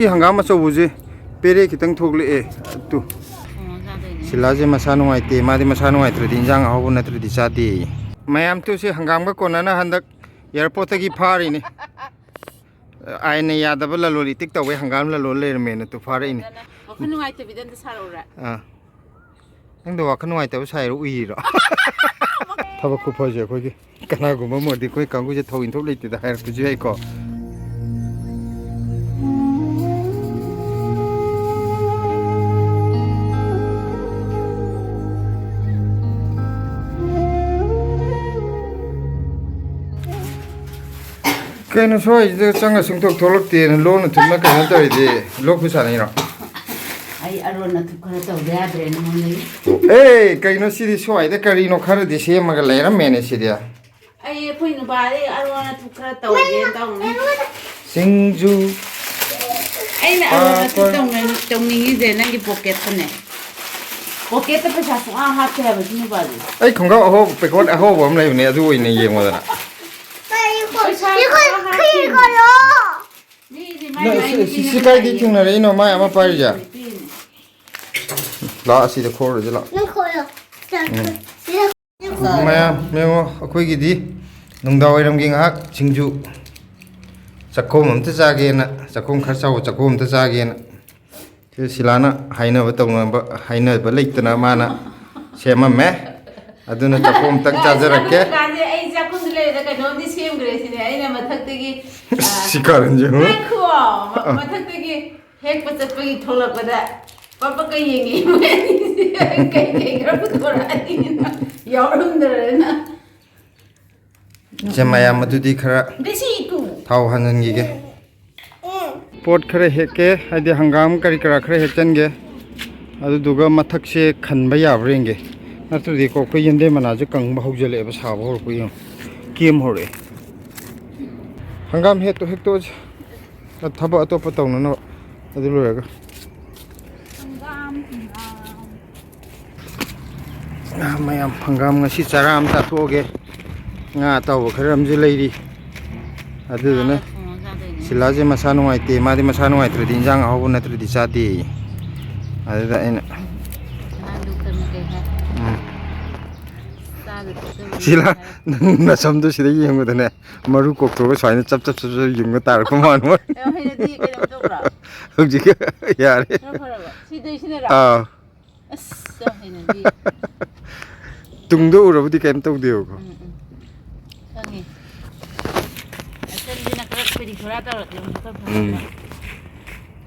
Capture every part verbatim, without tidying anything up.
ꯁꯤ ꯍꯪꯒꯥꯝ ꯑꯆꯧꯕꯁꯦ ꯄꯦꯔꯦ ꯈꯤꯇꯪ ꯊꯣꯛꯂꯛꯑꯦ꯫ ꯇꯨ, ꯑꯣ, ꯆꯥꯗꯣꯏꯅꯦ꯫ ꯁꯤꯂꯥꯁꯦ ꯃꯁꯥ ꯅꯨꯡꯉꯥꯏꯇꯦ, ꯃꯥꯗꯤ ꯃꯁꯥ ꯅꯨꯡꯉꯥꯏꯇ꯭ꯔꯗꯤ ꯏꯟꯖꯥꯡ ꯑꯍꯥꯎꯕ ꯅꯠꯇ꯭ꯔꯗꯤ ꯆꯥꯗꯦ꯫ ꯃꯌꯥꯝ ꯇꯨꯁꯦ ꯍꯪꯒꯥꯝꯒ ꯀꯣꯟꯅꯅ ꯍꯟꯗꯛ ꯑꯦꯌꯥꯔꯄꯣꯔꯠꯇꯒꯤ ꯐꯥꯔꯤꯅꯦ꯫ ꯑꯥꯏꯟꯅ ꯌꯥꯗꯕ ꯂꯂꯣꯟ ꯏꯇꯤꯛ ꯇꯧꯕꯩ ꯍꯪꯒꯥꯝ ꯂꯂꯣꯟ ꯂꯩꯔꯝꯃꯦꯅ ꯇꯨ ꯐꯥꯔꯛꯏꯅꯦ꯫ ꯋꯥꯈꯜ ꯅꯨꯡꯉꯥꯏꯇꯕꯤꯗ ꯑꯝꯇ ꯁꯥꯔꯛꯎꯔꯥ? ꯑꯥ꯫ ꯅꯪꯗꯣ ꯋꯥꯈꯜ ꯅꯨꯡꯉꯥꯏꯇꯕ ꯁꯥꯏꯔꯣ, ꯎꯏꯔꯤꯔꯣ? ꯊꯕꯛ ꯈꯨꯐꯁꯦ ꯑꯩꯈꯣꯏꯒꯤ꯫ ꯀꯅꯥꯒꯨꯝꯕ ꯑꯃꯗꯤ ꯑꯩꯈꯣꯏ ꯀꯥꯡꯕꯨꯁꯦ ꯊꯧ ꯏꯟꯊꯣꯛ ꯂꯩꯇꯦꯗ ꯍꯥꯏꯔꯛꯄꯁꯨ ꯌꯥꯏꯀꯣ꯫ ꯀꯩꯅꯣ ꯁ꯭ꯋꯥꯏꯁꯤꯗ ꯆꯪꯉ ꯁꯨꯡꯊꯣꯛ ꯊꯣꯛꯂꯛꯇꯦꯅ ꯂꯣꯟꯅ ꯊꯨꯞꯅ ꯀꯩꯅꯣ ꯇꯧꯔꯤꯗꯤ? ꯂꯣꯛꯄꯨ ꯁꯥꯟꯅꯩꯔꯣ? ꯑꯩ ꯑꯔꯣꯟ ꯑꯊꯨꯞ ꯈꯔ ꯇꯧꯗ ꯌꯥꯗ꯭ꯔꯦ ꯅꯉꯣꯟꯗꯒꯤ꯫ ꯑꯦ, ꯀꯩꯅꯣ ꯁꯤꯗꯤ ꯁ꯭ꯋꯥꯏꯗ ꯀꯔꯤꯅꯣ ꯈꯔꯗꯤ ꯁꯦꯝꯃꯒ ꯂꯩꯔꯝꯃꯦꯅꯦ ꯁꯤꯗꯤ꯫ ꯑꯩ ꯑꯩꯈꯣꯏ ꯅꯨꯄꯥꯗꯤ ꯑꯔꯣꯟ ꯑꯊꯨꯞ ꯈꯔ ꯇꯧꯒꯦꯅ ꯇꯧꯅꯤ꯫ ꯁꯤꯡꯖꯨ꯫ ꯑꯩꯅ ꯑꯔꯣꯟ ꯑꯊꯨꯞ ꯄꯥꯄꯔ꯫ ꯇꯧꯅ-, ꯇꯧꯅꯤꯡꯉꯤꯁꯦ ꯅꯪꯒꯤ ꯄꯣꯀꯦꯠꯇꯅꯦ꯫ ꯄꯣꯀꯦꯠꯇ ꯄꯩꯁꯥ ꯁꯨꯡꯍꯥꯞ ꯍꯥꯞꯇꯦ ꯍꯥꯏꯕ ꯁꯤ ꯅꯨꯄꯥꯁꯦ꯫ ꯑꯩ ꯈꯣꯡꯒ꯭ꯔꯥꯎ ꯑꯍꯧꯕ, ꯄꯦꯀꯣꯠ ꯑꯍꯧꯕ ꯑꯃ ꯂꯩꯕꯅꯦ, ꯑꯗꯨ ꯑꯣꯏꯅ ꯌꯦꯡꯉꯣꯗꯅ꯫ ꯄꯩꯁꯥ ꯁꯨꯡꯍꯥꯞ ꯍꯥꯞꯇꯦ꯫ ꯃꯤꯗꯤ ꯃꯥꯏ ꯅꯪ ꯃꯥꯏ ꯁꯤ, ꯁꯤ, ꯅꯨꯄꯤꯅ ꯁꯤ ꯀꯥꯏꯗꯩ ꯄꯤꯔꯛꯏ꯫ ꯊꯦꯡꯅꯔꯛꯏꯅꯣ? ꯃꯥꯏ ꯑꯃ ꯄꯥꯏꯔꯤꯁꯦ? ꯅꯨꯄꯤꯅ꯫ ꯂꯥꯛꯑꯣ, ꯑꯁꯤꯗ ꯈꯣꯔꯁꯤ ꯂꯥꯛꯑꯣ꯫ ꯅꯪ ꯈꯣꯏꯔꯣ꯫ ꯎꯝ꯫ ꯃꯌꯥꯝ ꯌꯦꯡꯉꯣ, ꯑꯩꯈꯣꯏꯒꯤꯗꯤ ꯅꯨꯡꯗꯥꯡ ꯋꯥꯏꯔꯝꯒꯤ ꯉꯥꯏꯍꯥꯛ ꯁꯤꯡꯖꯨ, ꯆꯥꯛꯈꯣꯝ ꯑꯝꯇ ꯆꯥꯒꯦꯅ, ꯆꯥꯛꯈꯣꯝ ꯈꯔ ꯆꯥꯎꯕ ꯆꯥꯛꯈꯣꯝ ꯑꯝꯇ ꯆꯥꯒꯦꯅ꯫ ꯁꯤ ꯁꯤꯂꯥꯅ ꯍꯥꯏꯅꯕ ꯇꯧꯅꯕ, ꯍꯥꯏꯅꯕ ꯂꯩꯇꯅ ꯃꯥꯅ ꯁꯦꯝꯃꯝꯃꯦ꯫ ꯑꯗꯨꯅ ꯆꯥꯛꯈꯣꯝ ꯑꯝꯇꯪ ꯆꯥꯖꯔꯛꯀꯦ꯫ ꯑꯗꯨꯀꯥꯟꯗꯤ ꯑꯩ ꯆꯥꯛꯈꯨꯝꯗ ꯂꯩꯔꯦꯗ ꯀꯩꯅꯣꯝꯗꯤ ꯁꯦꯝꯈ꯭ꯔꯦ ꯁꯤꯅꯦ꯫ ꯑꯩꯅ ꯃꯊꯛꯇꯒꯤ, ꯑ, ꯁꯤ ꯀꯥꯔꯟꯁꯦ ꯌꯦꯡꯉꯨ꯫ ꯉꯥꯏꯈꯨꯋꯣ, ꯃ-, ꯑ꯫ ꯃꯊꯛꯇꯒꯤ ꯍꯦꯛꯄ ꯆꯠꯄꯒꯤ ꯊꯣꯛꯂꯛꯄꯗ ꯄꯛ ꯄꯛꯀ ꯌꯦꯡꯉꯤ ꯃꯣꯏ ꯑꯅꯤꯁꯦ꯫ ꯀꯩ ꯀꯩ ꯈꯔ ꯄꯨꯊꯣꯔꯛꯑꯅꯤꯅ ꯌꯥꯎꯔꯝꯗ꯭ꯔꯦꯅ꯫ ꯁꯦ, ꯃꯌꯥꯝ ꯑꯗꯨꯗꯤ ꯈꯔ ꯊꯥꯎ ꯍꯥꯟꯖꯟꯈꯤꯒꯦ꯫ ꯄꯣꯠ ꯈꯔ ꯍꯦꯛꯀꯦ, ꯍꯥꯏꯗꯤ ꯍꯪꯒꯥꯝ ꯀꯔꯤ ꯀꯔꯥ ꯈꯔ ꯍꯦꯛꯆꯟꯒꯦ꯫ ꯑꯗꯨꯗꯨꯒ ꯃꯊꯛꯁꯦ ꯈꯟꯕ ꯌꯥꯕ꯭ꯔꯥ ꯌꯦꯡꯒꯦ꯫ ꯅꯠꯇ꯭ꯔꯗꯤꯀꯣ ꯑꯩꯈꯣꯏ ꯌꯦꯟꯗꯦꯝ ꯃꯅꯥꯁꯦ ꯀꯪꯕ ꯍꯧꯖꯤꯜꯂꯛꯑꯦꯕ, ꯁꯥꯕ ꯍꯧꯔꯛꯄ ꯌꯦꯡꯉꯣ꯫ ꯀꯦꯝ ꯍꯧꯔꯛꯑꯦ꯫ ꯍꯪꯒꯥꯝ ꯍꯦꯛꯇꯣ-, ꯍꯦꯛꯇꯣꯛꯑꯁꯤ꯫ ꯊꯕꯛ ꯑꯇꯣꯞꯄ ꯇꯧꯅꯅꯕ꯫ ꯑꯗꯨ ꯂꯣꯏꯔꯒ꯫ ꯑꯥ, ꯃꯌꯥꯝ ꯍꯪꯒꯥꯝ ꯉꯁꯤ ꯆꯔꯥ ꯑꯃ ꯆꯥꯊꯣꯛꯑꯒꯦ꯫ ꯉꯥ ꯑꯇꯥꯎꯕ ꯈꯔ ꯑꯃꯁꯨ ꯂꯩꯔꯤ꯫ ꯑꯗꯨꯗꯨꯅ ꯉꯥꯒ ꯊꯣꯡꯉꯒ ꯆꯥꯗꯣꯏꯅꯦ꯫ ꯁꯤꯂꯥꯁꯦ ꯃꯁꯥ ꯅꯨꯡꯉꯥꯏꯇꯦ, ꯃꯥꯗꯤ ꯃꯁꯥ ꯅꯨꯡꯉꯥꯏꯇ꯭ꯔꯗꯤ ꯏꯟꯖꯥꯡ ꯑꯍꯥꯎꯕ ꯅꯠꯇ꯭ꯔꯗꯤ ꯆꯥꯗꯦ꯫ ꯑꯗꯨꯗ ꯑꯩꯅ, ꯅꯍꯥꯟ ꯗꯣꯛꯇꯔꯅ ꯀꯩ ꯍꯥꯏ? ꯎꯝ꯫ ꯆꯥꯗ ꯊꯛꯇꯕ ꯁꯤꯂꯥ, ꯂꯦꯞꯄꯣ ꯍꯥꯏ꯫ ꯅꯪ ꯅꯁꯝꯗꯣ ꯁꯤꯗ ꯌꯦꯡꯕꯗꯅꯦ, ꯃꯔꯨ ꯀꯣꯛꯊꯣꯛꯑꯒ ꯁꯨꯃꯥꯏꯅ ꯆꯞ ꯆꯞ ꯆꯞ ꯆꯞ ꯌꯨꯡꯉ ꯇꯥꯔꯛꯄ ꯃꯥꯟꯕ꯫ ꯑꯦ, ꯍꯩꯅꯗꯤ ꯀꯩꯅꯣ ꯇꯧꯕ꯭ꯔꯥ? ꯍꯧꯖꯤꯛ ꯌꯥꯔꯦ꯫ ꯈꯔ ꯐꯔꯕ? ꯁꯤꯗꯩ ꯁꯤꯅꯔꯣ? ꯑꯥ꯫ ꯑꯁ, ꯌꯥꯝ ꯍꯩꯅꯗꯤ꯫ ꯇꯨꯡꯗ ꯎꯔꯕꯨꯗꯤ ꯀꯩꯝ ꯇꯧꯗꯦꯕꯀꯣ꯫ ꯎꯝ, ꯎꯝ꯫ ꯈꯪꯉꯦ꯫ ꯑꯁꯟꯁꯤꯅ ꯈꯔ ꯈꯣꯏꯔꯤ ꯈꯣꯏꯔꯥ ꯇꯧꯔꯗꯤ ꯑꯃꯨꯛ ꯈꯔ ꯎꯝ꯫ ꯐꯔꯗ꯭ꯔꯥ?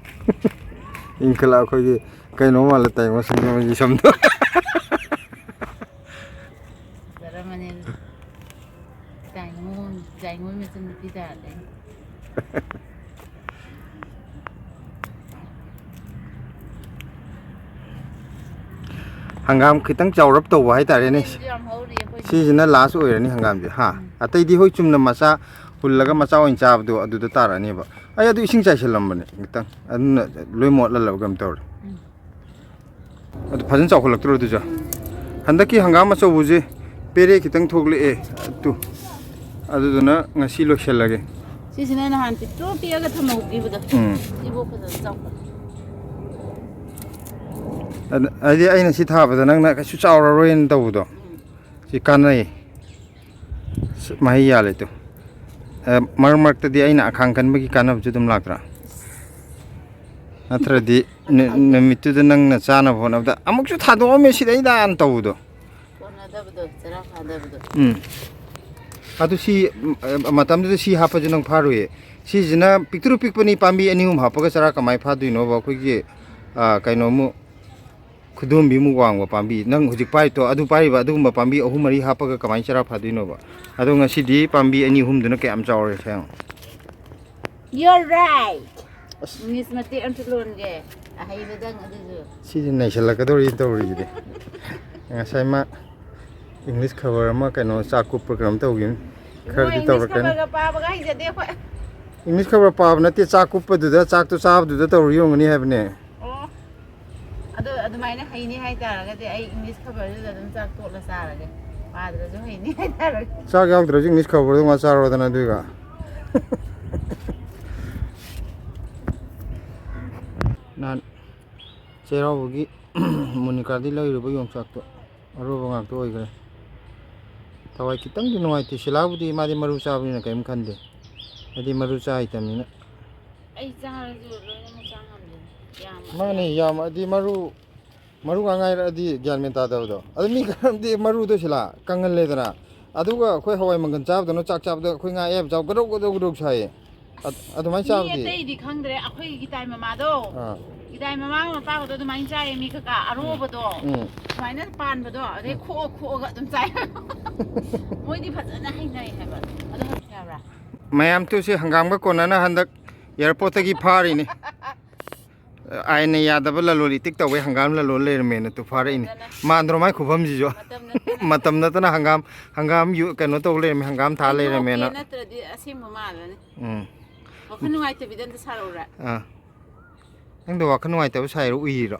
ꯏꯟꯈꯠꯂꯛ ꯑꯩꯈꯣꯏꯒꯤ ꯀꯩꯅꯣ ꯃꯥꯜꯂꯦ, ꯇꯥꯏꯉꯣ ꯁꯤꯡꯖꯃꯩꯒꯤ ꯁꯝꯗꯣ꯫ ꯐꯖꯔꯝꯃꯅꯤ ꯑꯗꯨꯗꯤ꯫ ꯇꯥꯏꯉꯣ, ꯇꯥꯏꯉꯣ ꯃꯆꯟꯅꯨꯄꯤ ꯇꯥꯔꯦ꯫ ꯍꯪꯒꯥꯝ ꯈꯤꯇꯪ ꯆꯥꯎꯔꯞ ꯇꯧꯕ ꯍꯥꯏꯇꯥꯔꯦꯅꯦ꯫ ꯌꯥꯝ ꯍꯧꯔꯤ ꯑꯩꯈꯣꯏꯒꯤ꯫ ꯁꯤꯁꯤꯅ ꯂꯥꯁ ꯑꯣꯏꯔꯅꯤ ꯍꯪꯒꯥꯝꯁꯦ, ꯍꯥ? ꯎꯝ꯫ ꯑꯇꯩꯗꯤ ꯍꯣꯏ ꯆꯨꯝꯅ ꯃꯆꯥ ꯍꯨꯜꯂꯒ ꯃꯆꯥ ꯑꯣꯏꯅ ꯆꯥꯕꯗꯣ ꯑꯗꯨꯗ ꯇꯥꯔꯛꯑꯅꯦꯕ꯫ ꯑꯩ ꯑꯗꯨ ꯏꯁꯤꯡ ꯆꯥꯏꯁꯤꯜꯂꯝꯕꯅꯦ ꯈꯤꯇꯪ, ꯑꯗꯨꯅ ꯂꯣꯏ ꯃꯣꯠꯍꯜꯂꯕ ꯀꯩꯅꯣꯝ ꯇꯧꯔꯦ꯫ ꯎꯝ꯫ ꯑꯗꯨ ꯐꯖꯅ ꯆꯥꯎꯈꯠꯂꯛꯇ꯭ꯔꯣ ꯑꯗꯨꯁꯨ? ꯎꯝ꯫ ꯍꯟꯗꯛꯀꯤ ꯍꯪꯒꯥꯝ ꯑꯆꯧꯕꯁꯦ ꯄꯦꯔꯦ ꯈꯤꯇꯪ ꯊꯣꯛꯂꯛꯑꯦ꯫ ꯇꯨ꯫ ꯑꯗꯨꯗꯨꯅ ꯉꯁꯤ ꯂꯣꯏꯁꯤꯜꯂꯒꯦ꯫ ꯁꯤꯁꯤꯅ ꯅꯍꯥꯟ ꯄꯤꯛꯇ꯭ꯔꯨ ꯄꯤꯛꯑꯒ ꯊꯝꯍꯧꯈꯤꯕꯗꯣ꯫ ꯎꯝ꯫ ꯁꯤꯕꯨ ꯐꯖꯅ ꯆꯥꯎꯈꯠꯂꯦ꯫ ꯑꯗ-, ꯍꯥꯏꯗꯤ ꯑꯩꯅ ꯁꯤ ꯊꯥꯕꯗ ꯅꯪꯅ ꯀꯩꯁꯨ ꯆꯥꯎꯔꯔꯣꯏꯅ ꯇꯧꯕꯗꯣ꯫ ꯎꯝ꯫ ꯁꯤ ꯀꯥꯟꯅꯩ꯫ ꯁꯤ ꯃꯍꯩ ꯌꯥꯜꯂꯦ ꯇꯨ꯫ ꯑ, ꯃꯔꯛ ꯃꯔꯛꯇꯗꯤ ꯑꯩꯅ ꯑꯈꯥꯡ ꯀꯟꯕꯒꯤ ꯀꯥꯟꯅꯕꯁꯨ ꯑꯗꯨꯝ ꯂꯥꯛꯇ꯭ꯔꯥ? ꯅꯠꯇ꯭ꯔꯗꯤ ꯅꯨ-, ꯅꯨꯃꯤꯠꯇꯨꯗ ꯅꯪꯅ ꯆꯥꯅꯕ ꯍꯣꯠꯅꯕꯗ ꯑꯃꯨꯛꯁꯨ ꯊꯥꯗꯣꯛꯑꯝꯃꯦ ꯁꯤꯗꯩꯗꯅ ꯇꯧꯕꯗꯣ꯫ ꯀꯣꯟꯅꯗꯕꯗꯣ, ꯆꯔꯥ ꯐꯥꯗꯕꯗꯣ꯫ ꯎꯝ꯫ ꯑꯗꯨ ꯁꯤ, ꯎꯝ, ꯑ, ꯃꯇꯝꯗꯨꯗ ꯁꯤ ꯍꯥꯞꯄꯁꯨ ꯅꯪ ꯐꯥꯔꯣꯏꯌꯦ꯫ ꯁꯤꯁꯤꯅ ꯄꯤꯛꯇ꯭ꯔꯨ ꯄꯤꯛꯄꯅꯤ, ꯄꯥꯝꯕꯤ ꯑꯅꯤ ꯑꯍꯨꯝ ꯍꯥꯞꯄꯒ ꯆꯔꯥ ꯀꯃꯥꯏꯅ ꯐꯥꯗꯣꯏꯅꯣꯕ? ꯑꯩꯈꯣꯏꯒꯤ, ꯑ, ꯀꯩꯅꯣꯃꯨꯛ ꯈꯨꯗꯣꯝꯕꯤꯃꯨꯛ ꯋꯥꯡꯕ ꯄꯥꯝꯕꯤ, ꯅꯪ ꯍꯧꯖꯤꯛ ꯄꯥꯏꯔꯤꯗꯣ, ꯑꯗꯨ ꯄꯥꯏꯔꯤꯕ ꯑꯗꯨꯒꯨꯝꯕ ꯄꯥꯝꯕꯤ ꯑꯍꯨꯝ ꯃꯔꯤ ꯍꯥꯞꯄꯒ ꯀꯃꯥꯏꯅ ꯆꯔꯥ ꯐꯥꯗꯣꯏꯅꯣꯕ? ꯑꯗꯣ ꯉꯁꯤꯗꯤ ꯄꯥꯝꯕꯤ ꯑꯅꯤ ꯑꯍꯨꯝꯗꯨꯅ ꯀꯌꯥꯝ ꯆꯥꯎꯔꯦ ꯁꯦ ꯌꯦꯡꯉꯣ꯫ You're right. ꯑꯁ꯫ English ꯃꯇꯦꯛ ꯑꯃꯁꯨ ꯂꯣꯟꯒꯦ꯫ ꯑꯍꯩꯕꯗꯪ ꯑꯗꯨꯁꯨ꯫ ꯁꯤꯗꯤ ꯅꯩꯁꯜꯂꯛꯀꯗꯧꯔꯤ ꯇꯧꯔꯤꯁꯤꯗꯤ꯫ ꯉꯁꯥꯏ ꯃꯥ English ꯈꯕꯔ ꯑꯃ ꯀꯩꯅꯣ ꯆꯥꯛ ꯀꯨꯞꯄ꯭ꯔꯥ ꯀꯩꯅꯣꯝ ꯇꯧꯈꯤꯕꯅꯤ꯫ ꯏꯕꯨꯡꯉꯣ, ꯈꯔꯗꯤ English ꯇꯧꯔꯛꯀꯅꯤ꯫ ꯈꯕꯔꯒ ꯄꯥꯕꯒ ꯍꯩꯖꯗꯦ ꯑꯩꯈꯣꯏ꯫ English ꯈꯕꯔ ꯄꯥꯕ ꯅꯠꯇꯦ, ꯆꯥꯛ ꯀꯨꯞꯄꯗꯨꯗ, ꯆꯥꯛꯇꯣ ꯆꯥꯕꯗꯨꯗ ꯇꯧꯔꯤ ꯑꯣꯏꯔꯝꯒꯅꯤ ꯍꯥꯏꯕꯅꯦ꯫ ꯑꯣ꯫ ꯑꯗꯨ ꯑꯗꯨꯃꯥꯏꯅ ꯍꯩꯅꯤ ꯍꯥꯏꯇꯥꯔꯒꯗꯤ ꯑꯩ English ꯈꯕꯔꯗꯨꯗ ꯑꯗꯨꯝ ꯆꯥꯛ ꯇꯣꯠꯂ ꯆꯥꯔꯒꯦ꯫ ꯄꯥꯗ꯭ꯔꯁꯨ ꯍꯩꯅꯤ ꯍꯥꯏꯇꯥꯔꯒꯗꯤ꯫ ꯆꯥꯛ ꯌꯥꯎꯗ꯭ꯔꯁꯨ English ꯈꯕꯔꯗꯣ ꯉꯥ ꯆꯥꯔꯣꯗꯅ ꯑꯗꯨꯒ꯫ ꯅꯍꯥꯟ ꯆꯩꯔꯥꯎꯕꯒꯤ ꯃꯣꯅꯤꯀꯥꯗꯤ ꯂꯩꯔꯨꯕ ꯌꯣꯡꯆꯥꯛꯇꯣ ꯑꯔꯣꯕ ꯉꯥꯛꯇ ꯑꯣꯏꯈ꯭ꯔꯦ꯫ ꯊꯋꯥꯏ ꯈꯤꯇꯪꯗꯤ ꯅꯨꯡꯉꯥꯏꯇꯦ꯫ ꯁꯤꯂꯥꯕꯨꯗꯤ ꯃꯥꯗꯤ ꯃꯔꯨ ꯆꯥꯕꯅꯤꯅ ꯀꯔꯤꯝ ꯈꯟꯗꯦ, ꯍꯥꯏꯗꯤ ꯃꯔꯨ ꯆꯥ ꯍꯩꯇꯕꯅꯤꯅ꯫ ꯑꯩ ꯆꯥꯔꯁꯨ ꯂꯣꯏꯅꯃꯛ ꯆꯥ ꯉꯝꯗꯦ꯫ ꯌꯥꯝ ꯃꯥꯅꯤ, ꯌꯥꯝꯃꯛꯑꯗꯤ ꯃꯔꯨ ꯃꯔꯨ ꯉꯥꯛ ꯉꯥꯏꯔꯛꯑꯗꯤ ꯒ꯭ꯌꯥꯟ ꯃꯦꯟ ꯇꯥꯗꯕꯗꯣ꯫ ꯑꯗꯨ ꯃꯤ ꯈꯔꯗꯤ ꯃꯔꯨꯗꯣ ꯁꯤꯂꯥ ꯀꯪꯍꯜꯂꯦꯗꯅ, ꯑꯗꯨꯒ ꯑꯩꯈꯣꯏ ꯍꯋꯥꯏ ꯃꯪꯒꯟ ꯆꯥꯕꯗꯧꯅ ꯆꯥꯛ ꯆꯥꯕꯗ ꯑꯩꯈꯣꯏ ꯉꯥ ꯑꯌꯥꯏꯕ ꯆꯥꯕ ꯒꯗꯧ ꯒꯗꯧ ꯒꯗꯧ ꯁꯥꯏꯌꯦ꯫ ꯑꯗ-, ꯑꯗꯨꯃꯥꯏꯅ ꯃꯤ ꯆꯥꯕꯗꯤ? ꯑꯇꯩꯗꯤ ꯈꯪꯗ꯭ꯔꯦ, ꯑꯩꯈꯣꯏꯒꯤ ꯒꯤꯇꯥꯏ ꯃꯃꯥꯗꯣ, ꯑꯥ꯫ ꯒꯤꯇꯥꯏ ꯃꯃꯥꯒ ꯃꯄꯥꯒꯗꯣ ꯑꯗꯨꯃꯥꯏꯅ ꯆꯥꯏꯌꯦ, ꯃꯤ ꯀꯀꯥ ꯑꯔꯣꯕꯗꯣ꯫ ꯎꯝ꯫ ꯁꯨꯃꯥꯏꯅ ꯄꯥꯟꯕꯗꯣ ꯑꯗꯩ ꯎꯝ꯫ ꯈꯣꯛꯑ ꯈꯣꯛꯑꯒ ꯑꯗꯨꯝ ꯆꯥꯏ꯫ ꯃꯣꯏꯗꯤ ꯐꯖꯅ ꯍꯩꯅꯩ ꯍꯥꯏꯕ꯫ ꯑꯗꯣ ꯍꯧꯖꯤꯛ ꯌꯥꯕ꯭ꯔꯥ? ꯃꯌꯥꯝ ꯇꯨꯁꯦ ꯍꯪꯒꯥꯝꯒ ꯀꯣꯟꯅꯅ ꯍꯟꯗꯛ ꯑꯦꯌꯥꯔꯄꯣꯔꯠꯇꯒꯤ ꯐꯥꯔꯤꯅꯤ꯫ ꯑꯥꯏꯟꯅ ꯌꯥꯗꯕ ꯂꯂꯣꯟ ꯏꯇꯤꯛ ꯇꯧꯕꯩ ꯍꯪꯒꯥꯝ ꯂꯂꯣꯟ ꯂꯩꯔꯝꯃꯦꯅ ꯇꯨ ꯐꯥꯔꯛꯏꯅꯤ꯫ ꯐꯖꯅ꯫ ꯃꯥꯟꯗ꯭ꯔꯣ ꯃꯥꯏ ꯈꯨꯐꯝꯁꯤꯁꯨ? ꯃꯇꯝ ꯅꯠꯇꯅ꯫ ꯃꯇꯝ ꯅꯠꯇꯅ ꯍꯪꯒꯥꯝ, ꯍꯪꯒꯥꯝ ꯌꯨ-, ꯀꯩꯅꯣ ꯇꯧ ꯂꯩꯔꯝꯃꯦ, ꯍꯪꯒꯥꯝ ꯊꯥ ꯑꯩ ꯂꯩꯔꯝꯃꯦꯅ꯫ ꯅꯣꯛꯄꯤ ꯅꯠꯇ꯭ꯔꯗꯤ ꯑꯁꯦꯡꯕ ꯃꯥꯜꯂꯅꯤ꯫ ꯎꯝ꯫ ꯋꯥꯈꯜ ꯅꯨꯡꯉꯥꯏꯇꯕꯤꯗ ꯑꯝꯇ ꯁꯥꯔꯛꯎꯔꯥ? ꯑꯥ꯫ ꯅꯪꯗꯣ ꯋꯥꯈꯜ ꯅꯨꯡꯉꯥꯏꯇꯕ ꯁꯥꯏꯔꯣ, ꯎꯏꯔꯤꯔꯣ?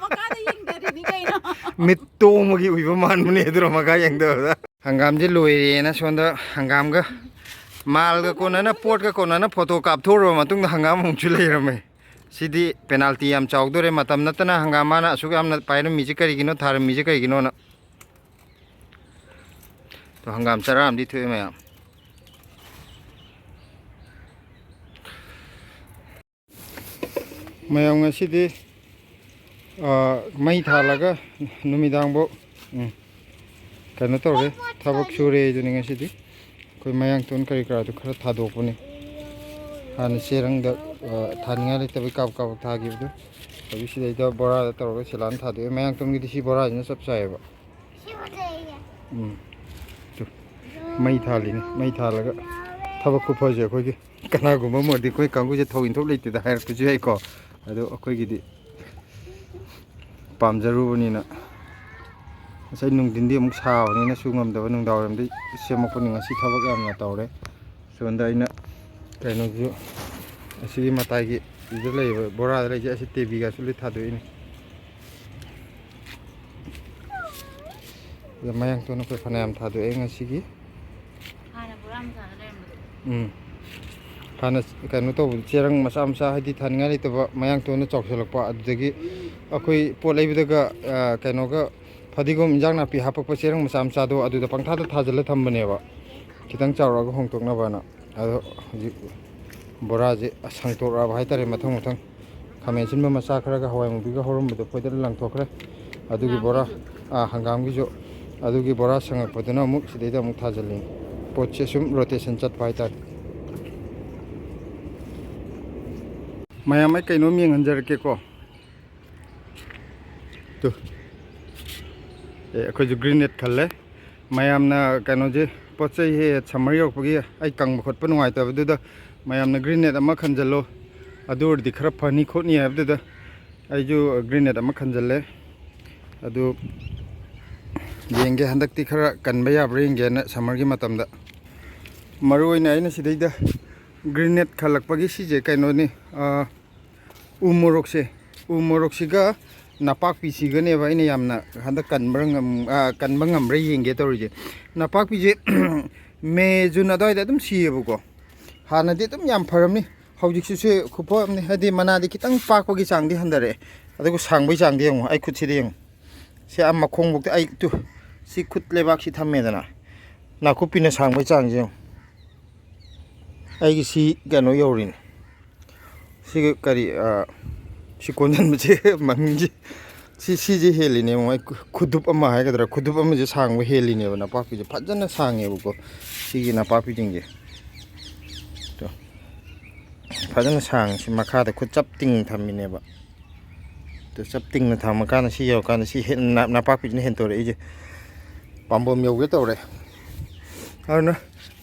ꯃꯈꯥꯗ ꯌꯦꯡꯊꯔꯤꯅꯤ ꯀꯩꯅꯣ꯫ ꯃꯤꯠ ꯇꯣꯡꯕꯒꯤ ꯎꯏꯕ ꯃꯥꯟꯕꯅꯦ ꯑꯗꯨꯔꯣ ꯃꯈꯥ ꯌꯦꯡꯊꯕꯗ? ꯍꯪꯒꯥꯝꯁꯦ ꯂꯣꯏꯔꯦꯅ ꯁꯣꯝꯗ ꯍꯪꯒꯥꯝꯒ ꯃꯥꯜꯒ ꯀꯣꯟꯅꯅ, ꯄꯣꯠꯀ ꯀꯣꯟꯅꯅ ꯐꯣꯇꯣ ꯀꯥꯞꯊꯣꯛꯎꯔꯕ ꯃꯇꯨꯡꯗ ꯍꯪꯒꯥꯝ ꯑꯃꯨꯛꯁꯨ ꯂꯩꯔꯝꯃꯦ꯫ ꯁꯤꯗꯤ ꯄꯦꯅꯥꯜꯇꯤ ꯌꯥꯝ ꯆꯥꯎꯗꯣꯔꯦ꯫ ꯃꯇꯝ ꯅꯠꯇꯅ ꯍꯪꯒꯥꯝ ꯃꯥꯅ ꯑꯁꯨꯛ ꯌꯥꯝꯅ ꯄꯥꯏꯔꯝꯃꯤꯁꯦ ꯀꯔꯤꯒꯤꯅꯣ, ꯊꯥꯔꯝꯃꯤꯁꯦ ꯀꯔꯤꯒꯤꯅꯣꯅ꯫ ꯑꯗꯣ ꯍꯪꯒꯥꯝ ꯆꯔꯥ ꯑꯃꯗꯤ ꯊꯣꯛꯑꯦ ꯃꯌꯥꯝ꯫ ꯃꯌꯥꯝ ꯉꯁꯤꯗꯤ, ꯑꯥ, ꯃꯩ ꯊꯥꯜꯂꯒ ꯅꯨꯃꯤꯗꯥꯡꯐꯥꯎ, ꯎꯝ, ꯀꯩꯅꯣ ꯇꯧꯔꯦ, ꯊꯕꯛ ꯁꯨꯔꯦ ꯑꯗꯨꯅꯤ ꯉꯁꯤꯗꯤ꯫ ꯑꯩꯈꯣꯏ ꯃꯌꯥꯡꯇꯣꯟ ꯀꯔꯤ ꯀꯔꯥꯗꯣ ꯈꯔ ꯊꯥꯗꯣꯛꯄꯅꯤ꯫ ꯍꯥꯟꯅ ꯆꯦꯔꯪꯗ, ꯑꯥ, ꯊꯥꯅꯤꯡꯉꯥꯏ ꯂꯩꯇꯕꯩ ꯀꯥꯕꯛ ꯀꯥꯕꯛ ꯊꯥꯈꯤꯕꯗꯣ, ꯍꯧꯖꯤꯛ ꯁꯤꯗꯩꯗ ꯕꯣꯔꯥꯗ ꯇꯧꯔꯒ ꯁꯤꯂꯥꯟ ꯊꯥꯗꯣꯛꯑꯦ꯫ ꯃꯌꯥꯡꯇꯣꯟꯒꯤꯗꯤ ꯁꯤ ꯕꯣꯔꯥꯁꯤꯅ ꯆꯞ ꯆꯥꯏꯌꯦꯕ꯫ ꯁꯤ ꯐꯖꯩꯌꯦ꯫ ꯎꯝ꯫ ꯇꯨ꯫ ꯃꯩ ꯊꯥꯜꯂꯤꯅꯤ꯫ ꯃꯩ ꯊꯥꯜꯂꯒ ꯊꯕꯛ ꯈꯨꯐꯁꯦ ꯑꯩꯈꯣꯏꯒꯤ꯫ ꯀꯅꯥꯒꯨꯝꯕ ꯑꯃ ꯑꯣꯏꯔꯗꯤ ꯑꯩꯈꯣꯏ ꯀꯥꯡꯕꯨꯁꯦ ꯊꯧ ꯏꯟꯊꯣꯛ ꯂꯩꯇꯦꯗ ꯍꯥꯏꯔꯛꯄꯁꯨ ꯌꯥꯏꯀꯣ꯫ ꯑꯗꯣ ꯑꯩꯈꯣꯏꯒꯤꯗꯤ ꯄꯥꯝꯖꯔꯨꯕꯅꯤꯅ꯫ ꯉꯁꯥꯏ ꯅꯨꯡꯊꯤꯟꯗꯤ ꯑꯃꯨꯛ ꯁꯥꯕꯅꯤꯅ ꯁꯨ ꯉꯝꯗꯕ, ꯅꯨꯡꯗꯥꯡꯋꯥꯏꯔꯝꯗꯤ ꯁꯦꯝꯃꯛꯄꯅꯤ꯫ ꯉꯁꯤ ꯊꯕꯛ ꯌꯥꯝꯅ ꯇꯧꯔꯦ꯫ ꯁꯣꯝꯗ ꯑꯩꯅ ꯀꯩꯅꯣꯁꯨ, ꯑꯁꯤꯒꯤ ꯃꯇꯥꯏꯒꯤ ꯁꯤꯗ ꯂꯩꯔꯤꯕ ꯕꯣꯔꯥꯗ ꯂꯩꯁꯦ, ꯑꯁꯤ ꯇꯦꯕꯤꯒꯁꯨ ꯂꯣꯏ ꯊꯥꯗꯣꯛꯏꯅꯤ꯫ ꯑꯗ ꯃꯌꯥꯡꯇꯣꯟ ꯑꯩꯈꯣꯏ ꯐꯅꯌꯥꯝ ꯊꯥꯗꯣꯛꯑꯦ ꯉꯁꯤꯒꯤ꯫ ꯍꯥꯟꯅ ꯕꯣꯔꯥ ꯃꯆꯥꯗ ꯂꯩꯔꯝꯕꯗꯣ꯫ ꯎꯝ꯫ ꯍꯥꯟꯅ ꯀꯩꯅꯣ ꯇꯧꯕꯗ ꯆꯦꯔꯪ ꯃꯆꯥ ꯃꯆꯥ, ꯍꯥꯏꯗꯤ ꯊꯥꯅꯤꯡꯉꯥꯏ ꯂꯩꯇꯕ, ꯃꯌꯥꯡꯇꯣꯟꯅ ꯆꯥꯎꯁꯜꯂꯛꯄ, ꯑꯗꯨꯗꯒꯤ ꯑꯩꯈꯣꯏ ꯄꯣꯠ ꯂꯩꯕꯗꯒ, ꯑ, ꯀꯩꯅꯣꯒ, ꯐꯗꯤꯒꯣꯝ, ꯏꯟꯖꯥꯡ ꯅꯥꯄꯤ ꯍꯥꯞꯄꯛꯄ ꯆꯦꯔꯪ ꯃꯆꯥ ꯃꯆꯥꯗꯣ ꯑꯗꯨꯗ ꯄꯪꯊꯥꯗ ꯊꯥꯖꯤꯜꯂ ꯊꯝꯕꯅꯦꯕ, ꯈꯤꯇꯪ ꯆꯥꯎꯔꯛꯑꯒ ꯍꯣꯡꯇꯣꯛꯅꯕꯅ꯫ ꯑꯗꯣ ꯍꯧꯖꯤꯛ ꯕꯣꯔꯥꯁꯦ ꯁꯥꯡꯇꯣꯔꯛꯑꯕ ꯍꯥꯏꯇꯥꯔꯦ, ꯃꯊꯪ ꯃꯊꯪ꯫ ꯈꯥꯃꯦꯟ ꯑꯁꯤꯟꯕ ꯃꯆꯥ ꯈꯔꯒ ꯍꯋꯥꯏ ꯃꯨꯕꯤꯒ ꯍꯧꯔꯝꯕꯗꯣ ꯐꯣꯏꯗꯠꯂ ꯂꯪꯊꯣꯛꯈ꯭ꯔꯦ꯫ ꯑꯗꯨꯒꯤ ꯕꯣꯔꯥ, ꯍꯪꯒꯥꯝꯒꯤꯁꯨ꯫ ꯑꯥ, ꯍꯪꯒꯥꯝꯒꯤꯁꯨ꯫ ꯑꯗꯨꯒꯤ ꯕꯣꯔꯥ ꯁꯪꯉꯛꯄꯗꯨꯅ ꯑꯃꯨꯛ ꯁꯤꯗꯩꯗ ꯑꯃꯨꯛ ꯊꯥꯖꯤꯜꯂꯤ꯫ ꯄꯣꯠꯁꯦ ꯁꯨꯝ ꯔꯣꯇꯦꯁꯟ ꯆꯠꯄ ꯍꯥꯏꯇꯥꯔꯦ꯫ ꯃꯌꯥꯝ, ꯑꯩ ꯀꯩꯅꯣꯝ ꯌꯦꯡꯍꯟꯖꯔꯛꯀꯦꯀꯣ꯫ ꯇꯨ꯫ ꯑꯦ, ꯑꯩꯈꯣꯏꯁꯨ ꯒ꯭ꯔꯤꯅꯦꯠ ꯈꯜꯂꯦ꯫ ꯃꯌꯥꯝꯅ ꯀꯩꯅꯣꯁꯦ, ꯄꯣꯠ ꯆꯩ ꯍꯦꯛ ꯁꯝꯃꯔ ꯌꯧꯔꯛꯄꯒꯤ ꯑꯩ ꯀꯪꯕ ꯈꯣꯠꯄ ꯅꯨꯡꯉꯥꯏꯇꯕꯗꯨꯗ ꯃꯌꯥꯝꯅ ꯒ꯭ꯔꯤꯅꯦꯠ ꯑꯃ ꯈꯟꯖꯜꯂꯣ, ꯑꯗꯨ ꯑꯣꯏꯔꯗꯤ ꯈꯔ ꯐꯅꯤ ꯈꯣꯠꯅꯤ ꯍꯥꯏꯕꯗꯨꯗ ꯑꯩꯁꯨ ꯒ꯭ꯔꯤꯅꯦꯠ ꯑꯃ ꯈꯟꯖꯜꯂꯦ꯫ ꯑꯗꯨ ꯌꯦꯡꯒꯦ, ꯍꯟꯗꯛꯇꯤ ꯈꯔ ꯀꯟꯕ ꯌꯥꯕ꯭ꯔꯥ ꯌꯦꯡꯒꯦꯅ ꯁꯝꯃꯔꯒꯤ ꯃꯇꯝꯗ꯫ ꯃꯔꯨ ꯑꯣꯏꯅ ꯑꯩꯅ ꯁꯤꯗꯩꯗ ꯒ꯭ꯔꯤꯅꯦꯠ ꯈꯜꯂꯛꯄꯒꯤ ꯁꯤꯁꯦ ꯀꯩꯅꯣꯅꯤ, ꯑꯥ, ꯎ ꯃꯣꯔꯣꯛꯁꯦ, ꯎ ꯃꯣꯔꯣꯛꯁꯤꯒ ꯅꯄꯥꯛꯄꯤꯁꯤꯒꯅꯦꯕ ꯑꯩꯅ ꯌꯥꯝꯅ ꯍꯟꯗꯛ ꯀꯟꯕ꯭ꯔꯥ ꯉꯝ-, ꯑ, ꯀꯟꯕ ꯉꯝꯕ꯭ꯔꯥ ꯌꯦꯡꯒꯦ ꯇꯧꯔꯤꯁꯦ꯫ ꯅꯄꯥꯛꯄꯤꯁꯦ ꯃꯦ, ꯖꯨꯟ ꯑꯗꯨꯋꯥꯏꯗ ꯑꯗꯨꯝ ꯁꯤꯌꯦꯕꯀꯣ꯫ ꯍꯥꯟꯅꯗꯤ ꯑꯗꯨꯝ ꯌꯥꯝ ꯐꯔꯝꯃꯤ꯫ ꯍꯧꯖꯤꯛꯁꯤꯁꯨ ꯈꯨꯐ ꯑꯃꯅꯤ, ꯍꯥꯏꯗꯤ ꯃꯅꯥꯗꯤ ꯈꯤꯇꯪ ꯄꯥꯛꯄꯒꯤ ꯆꯥꯡꯗꯤ ꯍꯟꯊꯔꯛꯑꯦ, ꯑꯗꯨꯒ ꯁꯥꯡꯕꯒꯤ ꯆꯥꯡꯗꯤ ꯌꯦꯡꯉꯨ, ꯑꯩ ꯈꯨꯠꯁꯤꯗ ꯌꯦꯡꯉꯨ꯫ ꯁꯤ ꯑꯥ ꯃꯈꯣꯡꯕꯧꯇ ꯑꯩ ꯇꯨ, ꯁꯤ ꯈꯨꯠ ꯂꯩꯕꯥꯛꯁꯤ ꯊꯝꯃꯦꯗꯅ, ꯅꯥꯀꯨꯞꯄꯤꯅ ꯁꯥꯡꯕꯒꯤ ꯆꯥꯡꯁꯦ ꯌꯦꯡꯉꯨ꯫ ꯑꯩꯒꯤ ꯁꯤ ꯀꯩꯅꯣ ꯌꯧꯔꯤꯅꯦ꯫ ꯁꯤꯒ ꯀꯔꯤ, ꯑ, ꯁꯤ ꯀꯣꯟꯁꯤꯟꯕꯁꯦ ꯃꯃꯤꯡꯁꯦ, ꯁꯤ, ꯁꯤꯁꯦ ꯍꯦꯜꯂꯤꯅꯦ꯫ ꯃꯣꯏ ꯈꯨ-, ꯈꯨꯗꯨꯞ ꯑꯃ ꯍꯥꯏꯒꯗ꯭ꯔꯥ, ꯈꯨꯗꯨꯞ ꯑꯃꯁꯦ ꯁꯥꯡꯕ ꯍꯦꯜꯂꯤꯅꯦꯕ꯫ ꯅꯄꯥꯛꯄꯤꯁꯦ ꯐꯖꯅ ꯁꯥꯡꯉꯦꯕꯀꯣ, ꯁꯤꯒꯤ ꯅꯄꯥꯛꯄꯤꯁꯤꯡꯁꯦ꯫ ꯇꯣ, ꯐꯖꯅ ꯁꯥꯡꯉꯦ꯫ ꯁꯤ ꯃꯈꯥꯗ ꯈꯨꯠ ꯆꯞ ꯇꯤꯡ ꯊꯝꯃꯤꯅꯦꯕ꯫ ꯑꯗꯨ ꯆꯞ ꯇꯤꯡꯅ ꯊꯝꯃꯀꯥꯟꯗ ꯁꯤ ꯌꯧꯔꯀꯥꯟꯗ ꯁꯤ ꯍꯦꯟ-, ꯅ-, ꯅꯄꯥꯛꯄꯤꯁꯤꯅ ꯍꯦꯟꯇꯣꯔꯛꯏꯁꯦ꯫ ꯄꯥꯝꯕꯣꯝ ꯌꯧꯒꯦ ꯇꯧꯔꯦ꯫ ꯑꯗꯨꯅ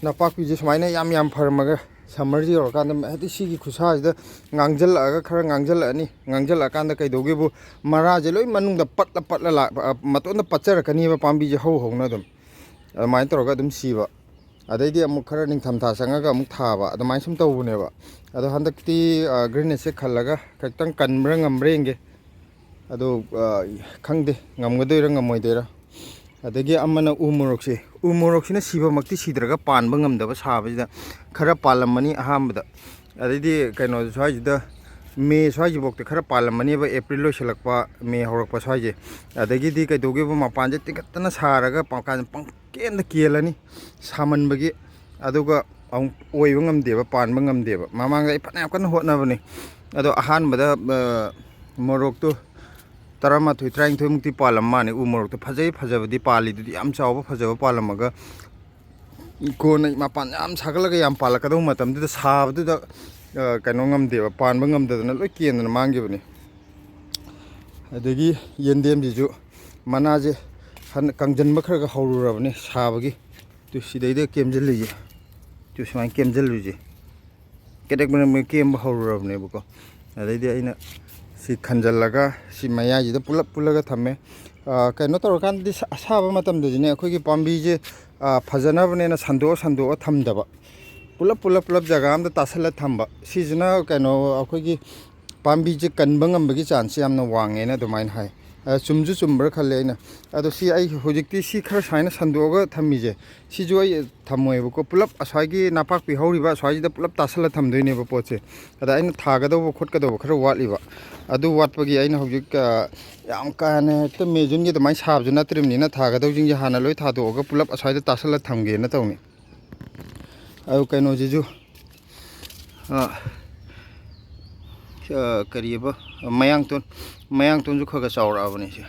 ꯅꯄꯥꯛꯄꯤꯁꯦ ꯁꯨꯃꯥꯏꯅ ꯌꯥꯝ ꯌꯥꯝ ꯐꯔꯝꯃꯒ ꯁꯝꯃꯔꯁꯤ ꯌꯧꯔꯀꯥꯟꯗ, ꯍꯥꯏꯗꯤ ꯁꯤꯒꯤ ꯈꯨꯠꯁꯥꯁꯤꯗ ꯉꯥꯡꯁꯤꯜꯂꯛꯑꯒ, ꯈꯔ ꯉꯥꯡꯁꯤꯜꯂꯛꯑꯅꯤ꯫ ꯉꯥꯡꯁꯤꯜꯂꯛꯑꯀꯥꯟꯗ ꯀꯩꯗꯧꯒꯦꯕꯨ, ꯃꯔꯥꯁꯦ ꯂꯣꯏ ꯃꯅꯨꯡꯗ ꯄꯠꯂ ꯄꯠꯂ ꯂꯥꯛ-, ꯑ, ꯃꯇꯣꯟꯗ ꯄꯠꯆꯔꯛꯀꯅꯤꯕ ꯄꯥꯝꯕꯤꯁꯦ ꯍꯧ ꯍꯧꯅ ꯑꯗꯨꯝ꯫ ꯑꯗꯨꯃꯥꯏꯅ ꯇꯧꯔꯒ ꯑꯗꯨꯝ ꯁꯤꯕ꯫ ꯑꯗꯩꯗꯤ ꯑꯃꯨꯛ ꯈꯔ ꯅꯤꯡꯊꯝꯊꯥ ꯆꯪꯉꯒ ꯑꯃꯨꯛ ꯊꯥꯕ, ꯑꯗꯨꯃꯥꯏꯅ ꯁꯨꯝ ꯇꯧꯕꯅꯦꯕ꯫ ꯑꯗꯣ ꯍꯟꯗꯛꯇꯤ, ꯑ, ꯒ꯭ꯔꯤꯅꯦꯠꯁꯦ ꯈꯜꯂꯒ ꯈꯤꯇꯪ ꯀꯟꯕ꯭ꯔꯥ ꯉꯝꯕ꯭ꯔꯥ ꯌꯦꯡꯒꯦ꯫ ꯑꯗꯣ, ꯑ, ꯈꯪꯗꯦ ꯉꯝꯒꯗꯣꯏꯔꯥ ꯉꯝꯃꯣꯏꯗꯣꯏꯔꯥ꯫ ꯑꯗꯒꯤ ꯑꯃꯅ ꯎ ꯃꯣꯔꯣꯛꯁꯦ꯫ ꯎ ꯃꯣꯔꯣꯛꯁꯤꯅ ꯁꯤꯕꯃꯛꯇꯤ ꯁꯤꯗ꯭ꯔꯒ ꯄꯥꯟꯕ ꯉꯝꯗꯕ ꯁꯥꯕꯁꯤꯗ ꯈꯔ ꯄꯥꯜꯂꯝꯃꯅꯤ ꯑꯍꯥꯟꯕꯗ꯫ ꯑꯗꯩꯗꯤ ꯀꯩꯅꯣ ꯁ꯭ꯋꯥꯏꯁꯤꯗ ꯃꯦ ꯁ꯭ꯋꯥꯏꯁꯤꯐꯥꯎꯗ ꯈꯔ ꯄꯥꯜꯂꯝꯃꯅꯦꯕ, ꯑꯦꯄ꯭ꯔꯤꯜ ꯂꯣꯏꯁꯤꯜꯂꯛꯄ, ꯃꯦ ꯍꯧꯔꯛꯄ ꯁ꯭ꯋꯥꯏꯁꯦ꯫ ꯑꯗꯒꯤꯗꯤ ꯀꯩꯗꯧꯒꯦꯕꯨ, ꯃꯄꯥꯟꯁꯦ ꯇꯤꯡꯈꯠꯇꯅ ꯁꯥꯔꯒ ꯄꯪꯀꯥꯟ ꯄꯪꯀꯦꯟꯗ ꯀꯦꯜꯂꯅꯤ ꯁꯥꯃꯟꯕꯒꯤ꯫ ꯑꯗꯨꯒ ꯑꯃꯨꯛ ꯑꯣꯏꯕ ꯉꯝꯗꯦꯕ, ꯄꯥꯟꯕ ꯉꯝꯗꯦꯕ꯫ ꯃꯃꯥꯡꯗ ꯑꯩ ꯐꯅꯌꯥꯝ ꯀꯟꯅ ꯍꯣꯠꯅꯕꯅꯤ꯫ ꯑꯗꯣ ꯑꯍꯥꯟꯕꯗ, ꯑ, ꯃꯣꯔꯣꯛꯇꯨ ꯇꯔꯥꯃꯥꯊꯣꯏ, ꯇꯔꯥꯅꯤꯊꯣꯏꯃꯨꯛꯇꯤ ꯄꯥꯜꯂꯝ ꯃꯥꯅꯤ꯫ ꯎ ꯃꯣꯔꯣꯛꯇꯣ ꯐꯖꯩ, ꯐꯖꯕꯗꯤ ꯄꯥꯜꯂꯤꯗꯨꯗꯤ, ꯌꯥꯝ ꯆꯥꯎꯕ ꯐꯖꯕ ꯄꯥꯜꯂꯝꯃꯒ, ꯀꯣꯟꯅ ꯃꯄꯥꯟ ꯌꯥꯝ ꯁꯥꯒꯠꯂꯒ ꯌꯥꯝ ꯄꯥꯜꯂꯛꯀꯗꯧꯕ ꯃꯇꯝꯗꯨꯗ ꯁꯥꯕꯗꯨꯗ, ꯑ, ꯀꯩꯅꯣ ꯉꯝꯗꯦꯕ, ꯄꯥꯟꯕ ꯉꯝꯗꯗꯅ ꯂꯣꯏ ꯀꯦꯟꯗꯅ ꯃꯥꯡꯈꯤꯕꯅꯤ꯫ ꯑꯗꯒꯤ ꯌꯦꯟꯗꯦꯝꯁꯤꯁꯨ ꯃꯅꯥꯁꯦ ꯍꯟ-, ꯀꯪꯁꯤꯟꯕ ꯈꯔ ꯈꯔ ꯍꯧꯔꯨꯔꯕꯅꯤ ꯁꯥꯕꯒꯤ꯫ ꯇꯨ ꯁꯤꯗꯩꯗ ꯀꯦꯝꯁꯤꯜꯂꯤꯁꯦ, ꯇꯨ ꯁꯨꯃꯥꯏꯅ ꯀꯦꯝꯁꯤꯜꯂꯤꯁꯦ꯫ ꯀꯦꯗꯦꯛ ꯃꯅꯝ ꯀꯦꯝꯕ ꯍꯧꯔꯨꯔꯕꯅꯦꯕꯀꯣ꯫ ꯑꯗꯩꯗꯤ ꯑꯩꯅ ꯁꯤ ꯈꯟꯖꯜꯂꯒ ꯁꯤ ꯃꯌꯥꯏꯁꯤꯗ ꯄꯨꯂꯞ ꯄꯨꯜꯂꯒ ꯊꯝꯃꯦ꯫ ꯑ, ꯀꯩꯅꯣ ꯇꯧꯔꯀꯥꯟꯗꯗꯤ ꯁꯥ-, ꯑꯁꯥꯕ ꯃꯇꯝꯗꯗꯤꯅꯦ, ꯑꯩꯈꯣꯏꯒꯤ ꯄꯥꯝꯕꯤꯁꯦ, ꯑ, ꯐꯖꯅꯕꯅꯦꯅ ꯁꯟꯗꯣꯛꯑ ꯁꯟꯗꯣꯛꯑ ꯊꯝꯗꯕ, ꯄꯨꯂꯞ ꯄꯨꯂꯞ ꯄꯨꯂꯞ ꯖꯒꯥ ꯑꯝꯗ ꯇꯥꯁꯜꯂ ꯊꯝꯕ꯫ ꯁꯤꯁꯤꯅ ꯀꯩꯅꯣ, ꯑꯩꯈꯣꯏꯒꯤ ꯄꯥꯝꯕꯤꯁꯦ ꯀꯟꯕ ꯉꯝꯕꯒꯤ ꯆꯥꯟꯁꯁꯦ ꯌꯥꯝꯅ ꯋꯥꯡꯉꯦꯅ ꯑꯗꯨꯃꯥꯏꯅ ꯍꯥꯏ꯫ ꯑ, ꯆꯨꯝꯁꯨ ꯆꯨꯝꯕ꯭ꯔꯥ ꯈꯜꯂꯦ ꯑꯩꯅ꯫ ꯑꯗꯣ ꯁꯤ ꯑꯩ ꯍꯧꯖꯤꯛꯇꯤ ꯁꯤ ꯈꯔ ꯁꯨꯃꯥꯏꯅ ꯁꯟꯗꯣꯛꯑꯒ ꯊꯝꯃꯤꯁꯦ, ꯁꯤꯁꯨ ꯑꯩ ꯊꯝꯃꯣꯏꯕꯀꯣ꯫ ꯄꯨꯂꯞ ꯑꯁ꯭ꯋꯥꯏꯒꯤ ꯅꯄꯥꯛꯄꯤ ꯍꯧꯔꯤꯕ ꯑꯁ꯭ꯋꯥꯏꯁꯤꯗ ꯄꯨꯂꯞ ꯇꯥꯁꯜꯂ ꯊꯝꯗꯣꯏꯅꯦꯕ ꯄꯣꯠꯁꯦ꯫ ꯑꯗ ꯑꯩꯅ ꯊꯥꯒꯗꯧꯕ ꯈꯣꯠꯀꯗꯧꯕ ꯈꯔ ꯋꯥꯠꯂꯤꯕ꯫ ꯑꯗꯨ ꯋꯥꯠꯄꯒꯤ ꯑꯩꯅ ꯍꯧꯖꯤꯛ, ꯑ, ꯌꯥꯝ ꯀꯥ ꯍꯦꯟꯅ ꯍꯦꯛꯇ ꯃꯦ ꯖꯨꯟꯒꯤ ꯑꯗꯨꯃꯥꯏꯅ ꯁꯥꯕꯁꯨ ꯅꯠꯇ꯭ꯔꯤꯕꯅꯤꯅ, ꯊꯥꯒꯗꯧꯁꯤꯡꯁꯦ ꯍꯥꯟꯅ ꯂꯣꯏ ꯊꯥꯗꯣꯛꯑꯒ ꯄꯨꯂꯞ ꯑꯁ꯭ꯋꯥꯏꯗ ꯇꯥꯁꯜꯂ ꯊꯝꯒꯦꯅ ꯇꯧꯅꯤ꯫ ꯑꯗꯨ ꯀꯩꯅꯣꯁꯤꯁꯨ, ꯑ, ꯑ, ꯀꯔꯤꯑꯕ, ꯃꯌꯥꯡꯇꯣꯟ, ꯃꯌꯥꯡꯇꯣꯟꯁꯨ ꯈꯔ ꯈꯔ ꯆꯥꯎꯔꯛꯑꯕꯅꯦ ꯁꯦ꯫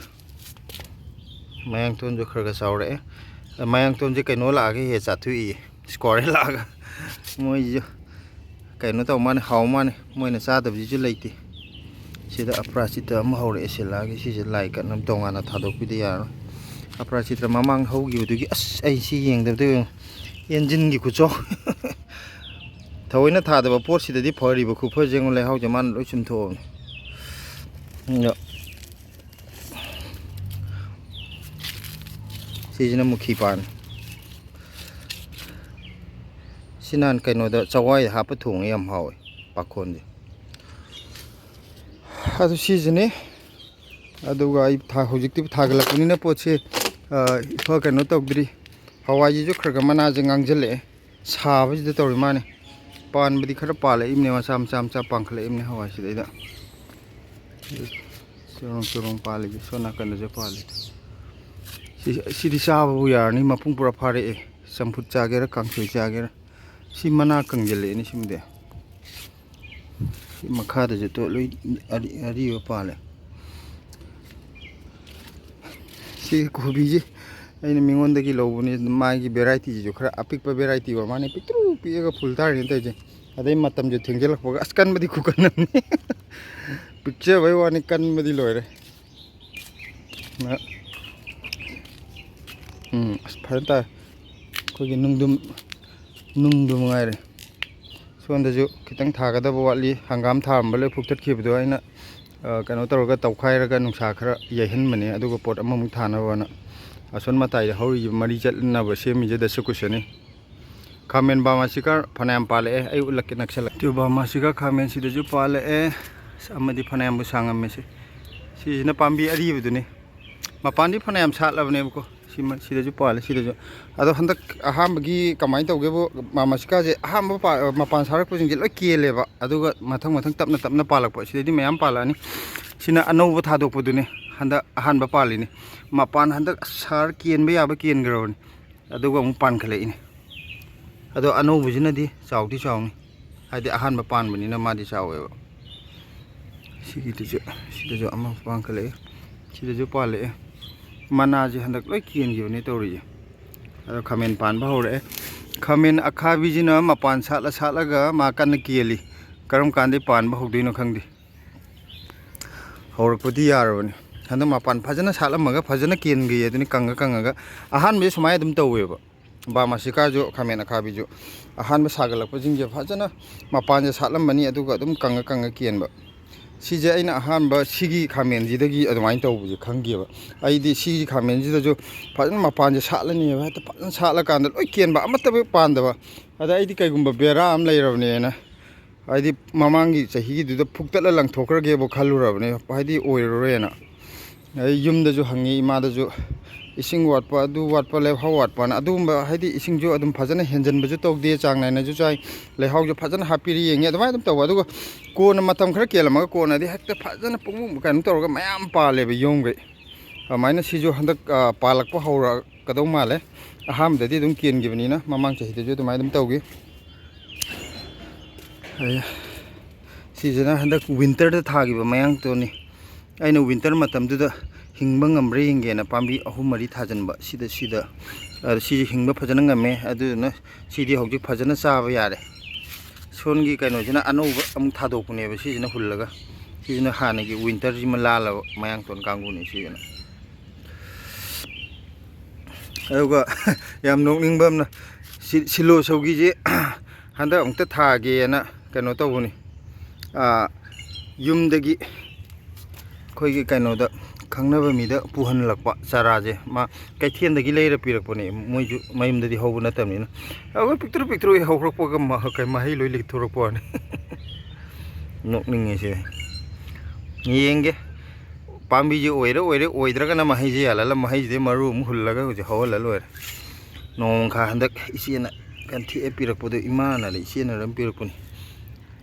ꯃꯌꯥꯡꯇꯣꯟꯁꯨ ꯈꯔ ꯈꯔ ꯆꯥꯎꯔꯛꯑꯦ꯫ ꯃꯌꯥꯡꯇꯣꯟꯁꯦ ꯀꯩꯅꯣ ꯂꯥꯛꯑꯒ ꯍꯦꯛ ꯆꯥꯊꯣꯛꯏꯌꯦ, squirrel ꯂꯥꯛꯑꯒ꯫ ꯃꯣꯏꯁꯤꯁꯨ ꯀꯩꯅꯣ ꯇꯧ ꯃꯥꯅꯤ, ꯍꯥꯎ ꯃꯥꯅꯤ꯫ ꯃꯣꯏꯅ ꯆꯥꯗꯕꯁꯤꯁꯨ ꯂꯩꯇꯦ꯫ ꯁꯤꯗ ꯑꯄꯔꯥꯖꯤꯇꯥ ꯑꯃ ꯍꯧꯔꯛꯑꯦ ꯁꯤꯂꯥꯒꯤ꯫ ꯁꯤꯁꯦ ꯂꯥꯏ ꯀꯠꯅꯕ ꯇꯣꯉꯥꯟꯅ ꯊꯥꯗꯣꯛꯄꯤꯗ ꯌꯥꯔꯣꯏ꯫ ꯑꯄꯔꯥꯖꯤꯇꯥ ꯃꯃꯥꯡ ꯍꯧꯈꯤꯕꯗꯨꯒꯤ, ꯑꯁ, ꯑꯩ ꯁꯤ ꯌꯦꯡꯗꯕꯗ ꯌꯦꯡꯉꯨ꯫ ꯑꯦꯟꯖꯤꯟꯒꯤ ꯈꯨꯆꯧ꯫ ꯊꯑꯣꯏꯅ ꯊꯥꯗꯕ ꯄꯣꯠꯁꯤꯗꯗꯤ ꯐꯔꯤꯕ ꯈꯨꯐꯁꯦ ꯌꯦꯡꯉꯨ, ꯂꯩꯍꯥꯎꯁꯦ ꯃꯥꯅ ꯂꯣꯏ ꯆꯨꯝꯊꯣꯛꯑꯕꯅꯤ꯫ ꯑꯗꯣ ꯁꯤꯁꯤꯅ ꯃꯨꯈꯤ ꯄꯥꯟ꯫ ꯁꯤ ꯅꯍꯥꯟ ꯀꯩꯅꯣꯗ ꯆꯋꯥꯏ ꯍꯥꯞꯄ ꯊꯣꯡꯉꯦ, ꯌꯥꯝ ꯍꯥꯎꯋꯦ ꯄꯥꯈꯣꯟꯁꯦ꯫ ꯑꯗꯨ ꯁꯤꯁꯤꯅꯤ꯫ ꯑꯗꯨꯒ ꯑꯩ ꯊꯥ-, ꯍꯧꯖꯤꯛꯇꯤ ꯊꯥꯒꯠꯂꯛꯄꯅꯤꯅ ꯄꯣꯠꯁꯦ, ꯏꯐ ꯀꯩꯅꯣ ꯇꯧꯗ꯭ꯔꯤ꯫ ꯍꯋꯥꯏꯁꯤꯁꯨ ꯈꯔ ꯈꯔ ꯃꯅꯥꯁꯦ ꯉꯥꯡꯁꯤꯜꯂꯛꯑꯦ, ꯁꯥꯕꯁꯤꯗ ꯇꯧꯔꯤ ꯃꯥꯅꯤ꯫ ꯄꯥꯟꯕꯗꯤ ꯈꯔ ꯄꯥꯜꯂꯛꯏꯕꯅꯦ, ꯃꯆꯥ ꯃꯆꯥ ꯃꯆꯥ ꯄꯥꯟꯈꯠꯂꯛꯏꯕꯅꯦ ꯍꯋꯥꯏꯁꯤꯗꯩꯗ꯫ ꯆꯔꯣꯡ ꯆꯔꯣꯡ ꯄꯥꯜꯂꯤꯁꯦ ꯁꯣꯝ ꯅꯥꯀꯟꯗꯁꯨ ꯄꯥꯜꯂꯤ꯫ ꯁꯤ, ꯁꯤꯗꯤ ꯆꯥꯕꯕꯨ ꯌꯥꯔꯅꯤ, ꯃꯄꯨꯡ ꯄꯨꯔꯥ ꯐꯥꯔꯛꯑꯦ꯫ ꯆꯝꯐꯨꯠ ꯆꯥꯒꯦꯔꯥ, ꯀꯥꯡꯁꯣꯏ ꯆꯥꯒꯦꯔꯥ꯫ ꯁꯤ ꯃꯅꯥ ꯀꯪꯁꯤꯜꯂꯛꯑꯦꯅꯦ ꯁꯤꯃꯗꯤ꯫ ꯁꯤ ꯃꯈꯥꯗꯁꯨ ꯇꯣ ꯂꯣꯏ ꯑꯔꯤ-, ꯑꯔꯤꯕ ꯄꯥꯜꯂꯦ꯫ ꯁꯤ ꯀꯣꯕꯤꯁꯤ ꯑꯩꯅ ꯃꯤꯉꯣꯟꯗꯒꯤ ꯂꯧꯕꯅꯤ꯫ ꯃꯥꯒꯤ ꯚꯦꯔꯥꯏꯇꯤꯁꯤꯁꯨ ꯈꯔ ꯑꯄꯤꯛꯄ ꯚꯦꯔꯥꯏꯇꯤ ꯑꯣꯏꯔ ꯃꯥꯅꯦ, ꯄꯤꯛꯇ꯭ꯔꯨ ꯄꯤꯛꯑꯒ ꯐꯨꯜ ꯊꯥꯔꯤꯅꯦ ꯇꯧꯔꯤꯁꯦ꯫ ꯑꯗꯩ ꯃꯇꯝꯁꯨ ꯊꯦꯡꯖꯤꯜꯂꯛꯄꯒ ꯑꯁ ꯀꯟꯕꯗꯤ ꯈꯨꯀꯟ ꯑꯃꯅꯤ꯫ ꯄꯤꯛꯆꯕꯩ ꯋꯥꯅꯤ, ꯀꯟꯕꯗꯤ ꯂꯣꯏꯔꯦ꯫ ꯎꯝ, ꯑꯁ ꯐꯖꯅ ꯇꯥꯏ꯫ ꯑꯩꯈꯣꯏꯒꯤ ꯅꯨꯡꯗꯨꯝ, ꯅꯨꯡꯗꯨꯝ ꯉꯥꯏꯔꯦ꯫ ꯁꯣꯝꯗꯁꯨ ꯈꯤꯇꯪ ꯊꯥꯒꯗꯕ ꯋꯥꯠꯂꯤ꯫ ꯍꯪꯒꯥꯝ ꯊꯥꯔꯝꯕ ꯂꯣꯏ ꯐꯨꯛꯇꯠꯈꯤꯕꯗꯣ ꯑꯩꯅ, ꯑ, ꯀꯩꯅꯣ ꯇꯧꯔꯒ ꯇꯧꯈꯥꯏꯔꯒ ꯅꯨꯡꯁꯥ ꯈꯔ ꯌꯩꯍꯟꯕꯅꯦ, ꯑꯗꯨꯒ ꯄꯣꯠ ꯑꯃꯃꯨꯛ ꯊꯥꯅꯕꯅ꯫ ꯑꯁꯣꯟ ꯃꯇꯥꯏꯗ ꯍꯧꯔꯤꯕ ꯃꯔꯤ ꯆꯠꯅꯕ ꯁꯦꯝꯃꯤꯁꯦ ꯗꯁꯀꯨꯁꯅꯤ꯫ ꯈꯥꯃꯦꯟ ꯕꯥꯃꯥꯁꯤꯀꯥ ꯐꯅꯌꯥꯝ ꯄꯥꯜꯂꯛꯑꯦ, ꯑꯩ ꯎꯠꯂꯛꯀꯦ ꯅꯛꯁꯜꯂꯛ꯫ ꯇꯨ ꯕꯥꯃꯥꯁꯤꯀꯥ ꯈꯥꯃꯦꯟꯁꯤꯗꯁꯨ ꯄꯥꯜꯂꯛꯑꯦ꯫ ꯑꯁ, ꯑꯃꯗꯤ ꯐꯅꯌꯥꯝꯕꯨ ꯁꯥꯡꯉꯝꯃꯦ ꯁꯤ꯫ ꯁꯤꯁꯤꯅ ꯄꯥꯝꯕꯤ ꯑꯔꯤꯕꯗꯨꯅꯤ꯫ ꯃꯄꯥꯟꯗꯤ ꯐꯅꯌꯥꯝ ꯁꯥꯠꯂꯕꯅꯦꯕꯀꯣ꯫ ꯁꯤꯃ-, ꯁꯤꯗꯁꯨ ꯄꯥꯜꯂꯦ, ꯁꯤꯗꯁꯨ꯫ ꯑꯗꯣ ꯍꯟꯗꯛ ꯑꯍꯥꯟꯕꯒꯤ ꯀꯃꯥꯏꯅ ꯇꯧꯒꯦꯕꯨ, ꯃꯥꯃꯁꯤꯀꯥꯁꯦ ꯑꯍꯥꯟꯕ ꯄꯥ-, ꯃꯄꯥꯟ ꯁꯥꯔꯛꯄꯁꯤꯡꯁꯦ ꯂꯣꯏ ꯀꯦꯜꯂꯦꯕ, ꯑꯗꯨꯒ ꯃꯊꯪ ꯃꯊꯪ ꯇꯞꯅ ꯇꯞꯅ ꯄꯥꯜꯂꯛꯄ꯫ ꯁꯤꯗꯩꯗꯤ ꯃꯌꯥꯝ ꯄꯥꯜꯂꯛꯑꯅꯤ꯫ ꯁꯤꯅ ꯑꯅꯧꯕ ꯊꯥꯗꯣꯛꯄꯗꯨꯅꯤ, ꯍꯟꯗꯛ ꯑꯍꯥꯟꯕ ꯄꯥꯜꯂꯤꯅꯤ꯫ ꯃꯄꯥꯟ ꯍꯟꯗꯛ ꯁꯥꯔ ꯀꯦꯟꯕ ꯌꯥꯕ ꯀꯦꯟꯈ꯭ꯔꯕꯅꯤ, ꯑꯗꯨꯒ ꯑꯃꯨꯛ ꯄꯥꯟꯈꯠꯂꯛꯏꯅꯤ꯫ ꯑꯗꯣ ꯑꯅꯧꯕꯁꯤꯅꯗꯤ ꯆꯥꯎꯗꯤ ꯆꯥꯎꯅꯤ, ꯍꯥꯏꯗꯤ ꯑꯍꯥꯟꯕ ꯄꯥꯟꯕꯅꯤꯅ ꯃꯥꯗꯤ ꯆꯥꯎꯋꯦꯕ꯫ ꯁꯤꯒꯤꯗꯨꯁꯨ, ꯁꯤꯗꯁꯨ ꯑꯃ ꯄꯥꯟꯈꯠꯂꯛꯑꯦ, ꯁꯤꯗꯁꯨ ꯄꯥꯜꯂꯛꯑꯦ꯫ ꯃꯅꯥꯁꯦ ꯍꯟꯗꯛ ꯂꯣꯏ ꯀꯦꯟꯈꯤꯕꯅꯦ ꯇꯧꯔꯤꯁꯦ꯫ ꯑꯗꯣ ꯈꯥꯃꯦꯟ ꯄꯥꯟꯕ ꯍꯧꯔꯛꯑꯦ꯫ ꯈꯥꯃꯦꯟ ꯑꯈꯥꯕꯤꯁꯤꯅ ꯃꯄꯥꯟ ꯁꯥꯠꯂ ꯁꯥꯠꯂꯒ ꯃꯥ ꯀꯟꯅ ꯀꯦꯜꯂꯤ꯫ ꯀꯔꯝ ꯀꯥꯟꯗꯩ ꯄꯥꯟꯕ ꯍꯧꯗꯣꯏꯅꯣ ꯈꯪꯗꯦ꯫ ꯍꯧꯔꯛꯄꯗꯤ ꯌꯥꯔꯕꯅꯤ꯫ ꯍꯟꯗꯛ ꯃꯄꯥꯟ ꯐꯖꯅ ꯁꯥꯠꯂꯝꯃꯒ ꯐꯖꯅ ꯀꯦꯟꯈꯤ ꯑꯗꯨꯅꯤ, ꯀꯪꯉ ꯀꯪꯉꯒ꯫ ꯑꯍꯥꯟꯕꯁꯦ ꯁꯨꯃꯥꯏꯅ ꯑꯗꯨꯝ ꯇꯧꯋꯦꯕ꯫ ꯕꯥꯃꯥꯁꯤꯀꯥꯁꯨ ꯈꯥꯃꯦꯟ ꯑꯈꯥꯕꯤꯁꯨ ꯑꯍꯥꯟꯕ ꯁꯥꯒꯠꯂꯛꯄꯁꯤꯡꯁꯦ ꯐꯖꯅ ꯃꯄꯥꯟꯁꯦ ꯁꯥꯠꯂꯝꯃꯅꯤ, ꯑꯗꯨꯒ ꯑꯗꯨꯝ ꯀꯪꯉ ꯀꯪꯉ ꯀꯦꯟꯕ꯫ ꯁꯤꯁꯦ ꯑꯩꯅ ꯑꯍꯥꯟꯕ ꯁꯤꯒꯤ ꯈꯥꯃꯦꯟꯁꯤꯗꯒꯤ ꯑꯗꯨꯃꯥꯏꯅ ꯇꯧꯕꯁꯦ ꯈꯪꯈꯤꯕ꯫ ꯑꯩꯗꯤ ꯁꯤꯒꯤ ꯈꯥꯃꯦꯟꯁꯤꯗꯁꯨ ꯐꯖꯅ ꯃꯄꯥꯟꯁꯦ ꯁꯥꯠꯂꯅꯦꯕ, ꯍꯦꯛꯇ ꯐꯖꯅ ꯁꯥꯠꯂꯀꯥꯟꯗ ꯂꯣꯏ ꯀꯦꯟꯕ, ꯑꯃꯠꯇ ꯍꯦꯛ ꯄꯥꯟꯗꯕ꯫ ꯑꯗ ꯑꯩꯗꯤ ꯀꯩꯒꯨꯝꯕ ꯕꯦꯔꯥ ꯑꯃ ꯂꯩꯔꯕꯅꯦꯅ, ꯍꯥꯏꯗꯤ ꯃꯃꯥꯡꯒꯤ ꯆꯍꯤꯒꯤꯗꯨꯗ ꯐꯨꯛꯇꯠꯂ ꯂꯪꯊꯣꯛꯈ꯭ꯔꯒꯦꯕꯨ ꯈꯜꯂꯨꯔꯕꯅꯦ, ꯍꯥꯏꯗꯤ ꯑꯣꯏꯔꯔꯣꯏꯅ꯫ ꯑꯩ ꯌꯨꯝꯗꯁꯨ ꯍꯪꯉꯤ, ꯏꯃꯥꯗꯁꯨ, ꯏꯁꯤꯡ ꯋꯥꯠꯄ, ꯑꯗꯨ ꯋꯥꯠꯄ, ꯂꯩꯍꯥꯎ ꯋꯥꯠꯄꯅ ꯑꯗꯨꯒꯨꯝꯕ, ꯍꯥꯏꯗꯤ ꯏꯁꯤꯡꯁꯨ ꯑꯗꯨꯝ ꯐꯖꯅ ꯍꯦꯟꯖꯟꯕꯁꯨ ꯇꯧꯗꯦ, ꯆꯥꯡ ꯅꯥꯏꯅꯁꯨ ꯆꯥꯏ, ꯂꯩꯍꯥꯎꯁꯨ ꯐꯖꯅ ꯍꯥꯞꯄꯤꯔ ꯌꯦꯡꯉꯦ꯫ ꯑꯗꯨꯃꯥꯏꯅ ꯑꯗꯨꯝ ꯇꯧꯕ꯫ ꯑꯗꯨꯒ ꯀꯣꯟꯅ ꯃꯇꯝ ꯈꯔ ꯀꯦꯜꯂꯝꯃꯒ ꯀꯣꯟꯅꯗꯤ ꯍꯦꯛꯇ ꯐꯖꯅ ꯄꯨꯡꯃꯨ ꯀꯩꯅꯣ ꯇꯧꯔꯒ ꯃꯌꯥꯝ ꯄꯥꯜꯂꯦꯕ ꯌꯣꯝꯈꯩ꯫ ꯑꯗꯨꯃꯥꯏꯅ ꯁꯤꯁꯨ ꯍꯟꯗꯛ, ꯑ, ꯄꯥꯜꯂꯛꯄ ꯍꯧꯔꯛꯀꯗꯧ ꯃꯥꯜꯂꯦ꯫ ꯑꯍꯥꯟꯕꯗꯗꯤ ꯑꯗꯨꯝ ꯀꯦꯟꯈꯤꯕꯅꯤꯅ, ꯃꯃꯥꯡ ꯆꯍꯤꯗꯁꯨ ꯑꯗꯨꯃꯥꯏꯅ ꯑꯗꯨꯝ ꯇꯧꯈꯤ꯫ ꯑꯩ ꯁꯤꯁꯤꯅ ꯍꯟꯗꯛ ꯋꯤꯟꯇꯔꯗ ꯊꯥꯈꯤꯕ ꯃꯌꯥꯡꯇꯣꯟꯅꯤ꯫ ꯑꯩꯅ ꯋꯤꯟꯇꯔ ꯃꯇꯝꯗꯨꯗ ꯍꯤꯡꯕ ꯉꯝꯕ꯭ꯔꯥ ꯌꯦꯡꯒꯦꯅ ꯄꯥꯝꯕꯤ ꯑꯍꯨꯝ ꯃꯔꯤ ꯊꯥꯖꯤꯟꯕ꯫ ꯁꯤꯗ, ꯁꯤꯗ, ꯑ, ꯁꯤꯁꯦ ꯍꯤꯡꯕ ꯐꯖꯅ ꯉꯝꯃꯦ꯫ ꯑꯗꯨꯗꯨꯅ ꯁꯤꯗꯤ ꯍꯧꯖꯤꯛ ꯐꯖꯅ ꯆꯥꯕ ꯌꯥꯔꯦ꯫ ꯁꯣꯟꯒꯤ ꯀꯩꯅꯣꯁꯤꯅ ꯑꯅꯧꯕ ꯑꯃꯨꯛ ꯊꯥꯗꯣꯛꯄꯅꯦꯕ, ꯁꯤꯁꯤꯅ ꯍꯨꯜꯂꯒ꯫ ꯁꯤꯁꯤꯅ ꯍꯥꯟꯅꯒꯤ ꯋꯤꯟꯇꯔꯁꯤꯃ ꯂꯥꯜꯂꯕ ꯃꯌꯥꯡꯇꯣꯟ ꯀꯥꯡꯕꯨꯅꯤ ꯁꯤꯁꯤꯅ꯫ ꯑꯗꯨꯒ ꯌꯥꯝ ꯅꯣꯛꯅꯤꯡꯕ ꯑꯃꯅ, ꯁꯤ-, ꯁꯤꯂꯣ ꯁꯧꯒꯤꯁꯦ ꯍꯟꯗꯛ ꯑꯃꯨꯛꯇ ꯊꯥꯒꯦꯅ ꯀꯩꯅꯣ ꯇꯧꯕꯅꯤ꯫ ꯑꯥ, ꯌꯨꯝꯗꯒꯤ ꯑꯩꯈꯣꯏꯒꯤ ꯀꯩꯅꯣꯗ, ꯈꯪꯅꯕ ꯃꯤꯗ ꯄꯨꯍꯜꯂꯛꯄ ꯆꯥꯔꯥꯁꯦ꯫ ꯃꯥ ꯀꯩꯊꯦꯜꯗꯒꯤ ꯂꯩꯔ ꯄꯤꯔꯛꯄꯅꯦ, ꯃꯣꯏꯁꯨ ꯃꯌꯨꯝꯗꯗꯤ ꯍꯧꯕ ꯅꯠꯇꯕꯅꯤꯅ꯫ ꯑꯩꯈꯣꯏ ꯄꯤꯛꯇ꯭ꯔꯨ ꯄꯤꯛꯇ꯭ꯔꯨ ꯍꯧꯔꯛꯄꯒ ꯃ-, ꯀꯩ-, ꯃꯍꯩ ꯂꯣꯏ ꯂꯤꯊꯣꯔꯛꯄ ꯋꯥꯅꯤ꯫ ꯅꯣꯛꯅꯤꯡꯉꯦ ꯁꯦ꯫ ꯌꯦꯡꯒꯦ꯫ ꯄꯥꯝꯕꯤꯁꯦ ꯑꯣꯏꯔꯦ, ꯑꯣꯏꯔꯦ, ꯑꯣꯏꯗ꯭ꯔꯒꯅ ꯃꯍꯩꯁꯦ ꯌꯥꯜꯍꯜꯂ, ꯃꯍꯩꯁꯤꯗꯩ ꯃꯔꯨ ꯑꯃꯨꯛ ꯍꯨꯜꯂꯒ ꯍꯧꯖꯤꯛ ꯍꯧꯍꯜꯂ ꯂꯣꯏꯔꯦ꯫ ꯅꯣꯡꯃꯪꯈꯥ ꯍꯟꯗꯛ ꯏꯆꯦꯅ ꯀꯟꯊꯦꯛꯑ ꯄꯤꯔꯛꯄꯗꯣ, ꯏꯃꯥꯅ ꯏꯆꯦꯅ ꯑꯗꯨꯝ ꯄꯤꯔꯛꯄꯅꯤ꯫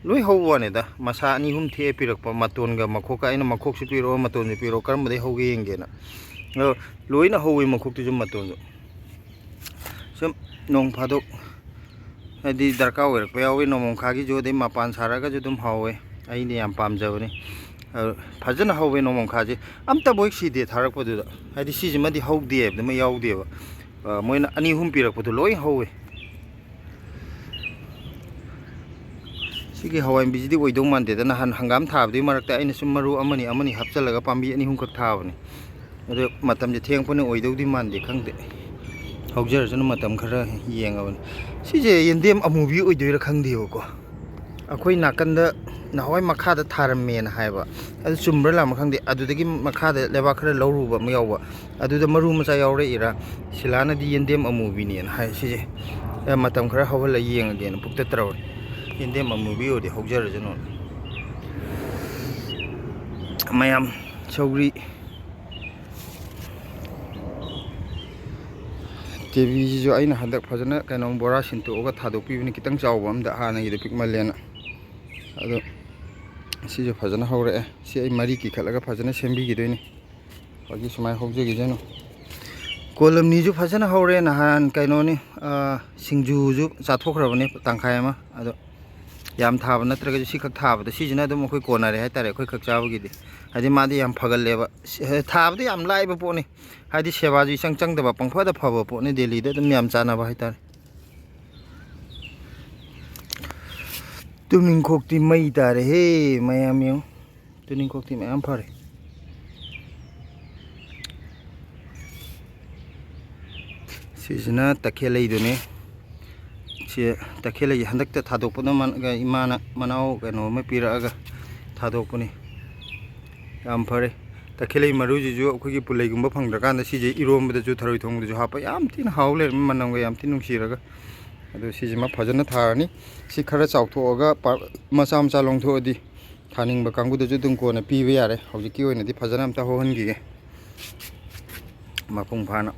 ꯂꯣꯏ ꯍꯧꯕ ꯋꯥꯅꯤꯗ, ꯃꯁꯥ ꯑꯅꯤ ꯑꯍꯨꯝ ꯊꯦꯛꯑ ꯄꯤꯔꯛꯄ, ꯃꯇꯣꯟꯒ ꯃꯈꯣꯛꯀ꯫ ꯑꯩꯅ ꯃꯈꯣꯛꯁꯨ ꯄꯤꯔꯛꯑꯣ, ꯃꯇꯣꯟꯁꯨ ꯄꯤꯔꯛꯑꯣ, ꯀꯔꯝꯕꯗꯩ ꯍꯧꯒꯦ ꯌꯦꯡꯒꯦꯅ꯫ ꯑꯗꯣ ꯂꯣꯏꯅ ꯍꯧꯋꯤ, ꯃꯈꯣꯛꯇꯨꯁꯨ ꯃꯇꯣꯟꯁꯨ꯫ ꯁꯨꯝ ꯅꯣꯡ ꯐꯥꯗꯣꯛ ꯍꯥꯏꯗꯤ ꯗꯔꯀꯥꯔ ꯑꯣꯏꯔꯛꯄ ꯌꯥꯎꯋꯤ꯫ ꯅꯣꯡꯃꯪꯈꯥꯒꯤꯁꯨ, ꯑꯗꯩ ꯃꯄꯥꯟ ꯁꯥꯔꯒꯁꯨ ꯑꯗꯨꯝ ꯍꯥꯎꯋꯦ꯫ ꯑꯩꯅ ꯌꯥꯝ ꯄꯥꯝꯖꯕꯅꯤ꯫ ꯑꯗꯨ ꯐꯖꯅ ꯍꯧꯋꯦ ꯅꯣꯡꯃꯪꯈꯥꯁꯦ꯫ ꯑꯝꯇꯕꯨ ꯍꯦꯛ ꯁꯤꯗꯦ ꯊꯥꯔꯛꯄꯗꯨꯗ꯫ ꯍꯥꯏꯗꯤ ꯁꯤꯁꯤꯃꯗꯤ ꯍꯧꯗꯦ ꯍꯥꯏꯕꯗꯨꯃ ꯌꯥꯎꯗꯦꯕ꯫ ꯑ, ꯃꯣꯏꯅ ꯑꯅꯤ ꯑꯍꯨꯝ ꯄꯤꯔꯛꯄꯗꯣ ꯂꯣꯏ ꯍꯧꯋꯦ꯫ ꯁꯤꯒꯤ ꯍꯋꯥꯏ ꯃꯨꯕꯤꯁꯤꯗꯤ ꯑꯣꯏꯗꯧ ꯃꯥꯟꯗꯦꯗ꯫ ꯅꯍꯥꯟ ꯍꯪꯒꯥꯝ ꯊꯥꯕꯗꯨꯒꯤ ꯃꯔꯛꯇ ꯑꯩꯅ ꯁꯨꯝ ꯃꯔꯨ ꯑꯃꯅꯤ ꯑꯃꯅꯤ ꯍꯥꯞꯆꯤꯜꯂꯒ ꯄꯥꯝꯕꯤ ꯑꯅꯤ ꯑꯍꯨꯝꯈꯛ ꯊꯥꯕꯅꯤ꯫ ꯑꯗꯣ ꯃꯇꯝꯁꯦ ꯊꯦꯡꯉꯛꯄꯅ ꯑꯣꯏꯗꯧꯗꯤ ꯃꯥꯟꯗꯦ, ꯈꯪꯗꯦ꯫ ꯍꯧꯖꯔꯁꯅꯨ, ꯃꯇꯝ ꯈꯔ ꯌꯦꯡꯉꯕꯅꯤ꯫ ꯁꯤꯁꯦ ꯌꯦꯟꯗꯦꯝ ꯑꯃꯨꯕꯤ ꯑꯣꯏꯗꯣꯏꯔꯥ ꯈꯪꯗꯦꯕꯀꯣ꯫ ꯑꯩꯈꯣꯏ ꯅꯥꯀꯟꯗ ꯅꯍꯥꯟꯋꯥꯏ ꯃꯈꯥꯗ ꯊꯥꯔꯝꯃꯦꯅ ꯍꯥꯏꯕ꯫ ꯑꯗꯨ ꯆꯨꯝꯕ꯭ꯔꯥ ꯂꯥꯟꯕ꯭ꯔꯥ ꯈꯪꯗꯦ꯫ ꯑꯗꯨꯗꯒꯤ ꯃꯈꯥꯗ ꯂꯩꯕꯥꯛ ꯈꯔ ꯂꯧꯔꯨꯕ ꯑꯃ ꯌꯥꯎꯕ꯫ ꯑꯗꯨꯗ ꯃꯔꯨ ꯃꯆꯥ ꯌꯥꯎꯔꯛꯏꯔꯥ? ꯁꯤꯂꯥꯅꯗꯤ ꯌꯦꯟꯗꯦꯝ ꯑꯃꯨꯕꯤꯅꯦꯅ ꯍꯥꯏ꯫ ꯁꯤꯁꯦ, ꯑꯦ, ꯃꯇꯝ ꯈꯔ ꯍꯧꯍꯜꯂꯒ ꯌꯦꯡꯉꯒꯦꯅ ꯄꯨꯛꯇ ꯇꯧꯔꯦ꯫ ꯌꯦꯟꯗꯦꯝ ꯑꯃꯨꯕꯤ ꯑꯣꯏꯔꯗꯤ ꯍꯧꯖꯔꯁꯅꯨ꯫ ꯃꯌꯥꯝ ꯁꯧꯒ꯭ꯔꯤ ꯀꯦꯕꯤꯁꯤꯁꯨ ꯑꯩꯅ ꯍꯟꯗꯛ ꯐꯖꯅ ꯀꯩꯅꯣ ꯕꯣꯔꯥ ꯁꯤꯟꯇꯣꯛꯑꯒ ꯊꯥꯗꯣꯛꯄꯤꯕꯅꯤ, ꯈꯤꯇꯪ ꯆꯥꯎꯕ ꯑꯝꯗ, ꯍꯥꯟꯅꯒꯤꯗꯣ ꯄꯤꯛꯃꯜꯂꯦꯅ꯫ ꯑꯗꯣ ꯁꯤꯁꯨ ꯐꯖꯅ ꯍꯧꯔꯛꯑꯦ꯫ ꯁꯤ ꯑꯩ ꯃꯔꯤ ꯀꯤꯈꯠꯂꯒ ꯐꯖꯅ ꯁꯦꯝꯕꯤꯈꯤꯗꯣꯏꯅꯤ꯫ ꯍꯧꯖꯤꯛ ꯁꯨꯃꯥꯏꯅ ꯍꯧꯖꯈꯤꯁꯅꯨ꯫ ꯀꯣꯂꯝꯅꯤꯁꯨ ꯐꯖꯅ ꯍꯧꯔꯦ꯫ ꯅꯍꯥꯟ ꯀꯩꯅꯣꯅꯤ, ꯑꯥ, ꯁꯤꯡꯖꯨꯁꯨ ꯆꯥꯊꯣꯛꯈ꯭ꯔꯕꯅꯤ ꯇꯪꯈꯥꯏ ꯑꯃ꯫ ꯑꯗꯣ ꯌꯥꯝ ꯊꯥꯕ ꯅꯠꯇ꯭ꯔꯒꯁꯨ ꯁꯤꯈꯛ ꯊꯥꯕꯗ ꯁꯤꯁꯤꯅ ꯑꯗꯨꯝ ꯑꯩꯈꯣꯏ ꯀꯣꯟꯅꯔꯦ ꯍꯥꯏꯇꯥꯔꯦ, ꯑꯩꯈꯣꯏ ꯈꯛ ꯆꯥꯕꯒꯤꯗꯤ꯫ ꯍꯥꯏꯗꯤ ꯃꯥꯗꯤ ꯌꯥꯝ ꯐꯒꯜꯂꯦꯕ꯫ ꯁꯤ-, ꯊꯥꯕꯗꯤ ꯌꯥꯝ ꯂꯥꯏꯕ ꯄꯣꯠꯅꯤ꯫ ꯍꯥꯏꯗꯤ ꯁꯦꯕꯥꯁꯨ ꯏꯆꯪ ꯆꯪꯗꯕ, ꯄꯪꯐꯗ ꯐꯕ ꯄꯣꯠꯅꯤ꯫ ꯗꯦꯜꯂꯤꯗ ꯑꯗꯨꯝ ꯌꯥꯝ ꯆꯥꯅꯕ ꯍꯥꯏꯇꯥꯔꯦ꯫ ꯇꯨꯅꯤꯡꯈꯣꯛꯇꯤ ꯃꯩ ꯇꯥꯔꯦꯍꯦ ꯃꯌꯥꯝ, ꯌꯦꯡꯉꯨ꯫ ꯇꯨꯅꯤꯡꯈꯣꯛꯇꯤ ꯃꯌꯥꯝ ꯐꯔꯦ꯫ ꯁꯤꯁꯤꯅ ꯇꯈꯦꯜꯂꯩꯗꯨꯅꯦ꯫ ꯁꯤ ꯇꯈꯦꯜꯂꯩ ꯍꯟꯗꯛꯇ ꯊꯥꯗꯣꯛꯄꯗ ꯃꯟ-, ꯏꯃꯥꯅ ꯃꯅꯥꯎ ꯀꯩꯅꯣ ꯑꯃ ꯄꯤꯔꯛꯑꯒ ꯊꯥꯗꯣꯛꯄꯅꯤ꯫ ꯌꯥꯝ ꯐꯔꯦ꯫ ꯇꯈꯦꯜꯂꯩ ꯃꯔꯨꯁꯤꯁꯨ ꯑꯩꯈꯣꯏꯒꯤ ꯄꯨꯂꯩꯒꯨꯝꯕ ꯐꯪꯗ꯭ꯔꯀꯥꯟꯗ ꯁꯤꯁꯦ ꯏꯔꯣꯝꯕꯗꯁꯨ, ꯊꯔꯣꯏ ꯊꯣꯡꯕꯗꯁꯨ ꯍꯥꯞꯄ ꯌꯥꯝ ꯊꯤꯅ ꯍꯥꯎ ꯂꯩꯔꯝꯃꯤ, ꯃꯅꯝꯒ ꯌꯥꯝ ꯊꯤꯅ ꯅꯨꯡꯁꯤꯔꯒ꯫ ꯑꯗꯣ ꯁꯤꯁꯤꯃ ꯐꯖꯅ ꯊꯥꯔꯅꯤ꯫ ꯁꯤ ꯈꯔ ꯆꯥꯎꯊꯣꯛꯑꯒ ꯄꯥ-, ꯃꯆꯥ ꯃꯆꯥ ꯂꯣꯡꯊꯣꯛꯑꯗꯤ ꯊꯥꯅꯤꯡꯕ ꯀꯥꯡꯕꯨꯗꯁꯨ ꯑꯗꯨꯝ ꯀꯣꯟꯅ ꯄꯤꯕ ꯌꯥꯔꯦ꯫ ꯍꯧꯖꯤꯛꯀꯤ ꯑꯣꯏꯅꯗꯤ ꯐꯖꯅ ꯑꯝꯇ ꯍꯧꯍꯟꯈꯤꯒꯦ ꯃꯄꯨꯡ ꯐꯥꯅ꯫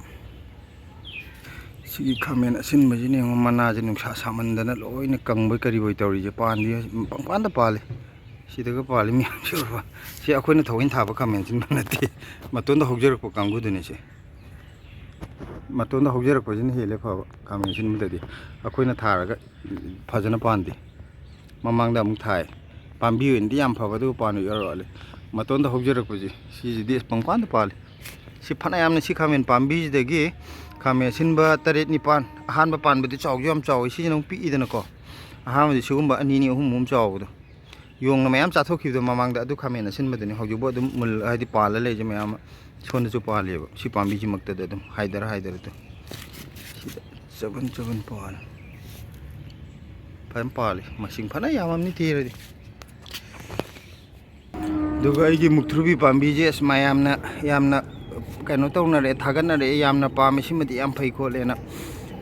ꯁꯤꯒꯤ ꯈꯥꯃꯦꯟ ꯑꯁꯤꯟꯕꯁꯤꯅ ꯌꯦꯡꯉꯣ, ꯃꯅꯥꯁꯦ ꯅꯨꯡꯁꯥ ꯁꯥꯃꯟꯗꯅ ꯂꯣꯏꯅ ꯀꯪꯕꯣꯏ ꯀꯔꯤꯕꯣꯏ ꯇꯧꯔꯤꯁꯦ꯫ ꯄꯥꯟꯗꯤ ꯄꯪꯄꯥꯟꯗ ꯄꯥꯜꯂꯤ꯫ ꯁꯤꯗꯒ ꯄꯥꯜꯂꯤ ꯃꯌꯥꯝꯁꯦ ꯎꯔꯕ? ꯁꯤ ꯑꯩꯈꯣꯏꯅ ꯊꯑꯣꯏꯅ ꯊꯥꯕ ꯈꯥꯃꯦꯟ ꯑꯁꯤꯟꯕ ꯅꯠꯇꯦ, ꯃꯇꯣꯟꯗ ꯍꯧꯖꯔꯛꯄ ꯀꯥꯡꯕꯨꯗꯨꯅꯦ ꯁꯦ꯫ ꯃꯇꯣꯟꯗ ꯍꯧꯖꯔꯛꯄꯁꯤꯅ ꯍꯦꯜꯂꯦ ꯐꯕ, ꯈꯥꯃꯦꯟ ꯑꯁꯤꯟꯕꯗꯗꯤ꯫ ꯑꯩꯈꯣꯏꯅ ꯊꯥꯔꯒ ꯐꯖꯅ ꯄꯥꯟꯗꯦ꯫ ꯃꯃꯥꯡꯗ ꯑꯃꯨꯛ ꯊꯥꯏ, ꯄꯥꯝꯕꯤ ꯑꯣꯏꯅꯗꯤ ꯌꯥꯝ ꯐꯕ, ꯑꯗꯨꯒ ꯄꯥꯟꯕ ꯏꯋꯥꯠ ꯋꯥꯠꯂꯦ꯫ ꯃꯇꯣꯟꯗ ꯍꯧꯖꯔꯛꯄꯁꯦ, ꯁꯤꯁꯤꯗꯤ ꯑꯁ ꯄꯪꯄꯥꯟꯗ ꯄꯥꯜꯂꯤ꯫ ꯁꯤ ꯐꯅꯌꯥꯝꯅ, ꯁꯤ ꯈꯥꯃꯦꯟ ꯄꯥꯝꯕꯤꯁꯤꯗꯒꯤ ꯈꯥꯃꯦꯟ ꯑꯁꯤꯟꯕ ꯇꯔꯦꯠ ꯅꯤꯄꯥꯟ, ꯑꯍꯥꯟꯕ ꯄꯥꯟꯕꯗꯤ ꯆꯥꯎꯁꯨ ꯌꯥꯝ ꯆꯥꯎꯋꯤ, ꯁꯤꯁꯤꯅ ꯑꯃꯨꯛ ꯄꯤꯛꯏꯗꯅꯀꯣ꯫ ꯑꯍꯥꯟꯕꯗꯤ ꯁꯤꯒꯨꯝꯕ ꯑꯅꯤꯅꯤ ꯑꯍꯨꯝ ꯑꯍꯨꯝ ꯆꯥꯎꯕꯗꯣ, ꯌꯣꯡꯅ ꯃꯌꯥꯝ ꯆꯥꯊꯣꯛꯈꯤꯕꯗꯣ ꯃꯃꯥꯡꯗ, ꯑꯗꯨ ꯈꯥꯃꯦꯟ ꯑꯁꯤꯟꯕꯗꯨꯅꯤ꯫ ꯍꯧꯖꯤꯛꯐꯥꯎ ꯑꯗꯨꯝ ꯃꯨꯜ-, ꯍꯥꯏꯗꯤ ꯄꯥꯜꯂ ꯂꯩꯔꯤꯁꯦ ꯃꯌꯥꯝ ꯑꯃ꯫ ꯁꯣꯝꯗꯁꯨ ꯄꯥꯜꯂꯦꯕ ꯁꯤ ꯄꯥꯝꯕꯤꯁꯤꯃꯛꯇꯗ ꯑꯗꯨꯝ ꯍꯥꯏꯗꯔ ꯍꯥꯏꯗꯔ ꯑꯗꯨꯝ꯫ ꯁꯤꯗ ꯆꯕꯟ ꯆꯕꯟ ꯄꯥꯜꯂꯦ꯫ ꯐꯖꯅ ꯄꯥꯜꯂꯤ, ꯃꯁꯤꯡ ꯐꯅ ꯌꯥꯝꯃꯝꯅꯤ ꯊꯤꯔꯗꯤ꯫ ꯑꯗꯨꯒ ꯑꯩꯒꯤ ꯃꯨꯛꯊ꯭ꯔꯨꯕꯤ ꯄꯥꯝꯕꯤꯁꯦ ꯑꯁ ꯃꯌꯥꯝꯅ ꯌꯥꯝꯅ ꯀꯩꯅꯣ ꯇꯧꯅꯔꯛꯑꯦ, ꯊꯥꯒꯠꯅꯔꯛꯑꯦ, ꯌꯥꯝꯅ ꯄꯥꯝꯃꯦ, ꯁꯤꯃꯗꯤ ꯌꯥꯝ ꯐꯩ ꯈꯣꯠꯂꯦꯅ꯫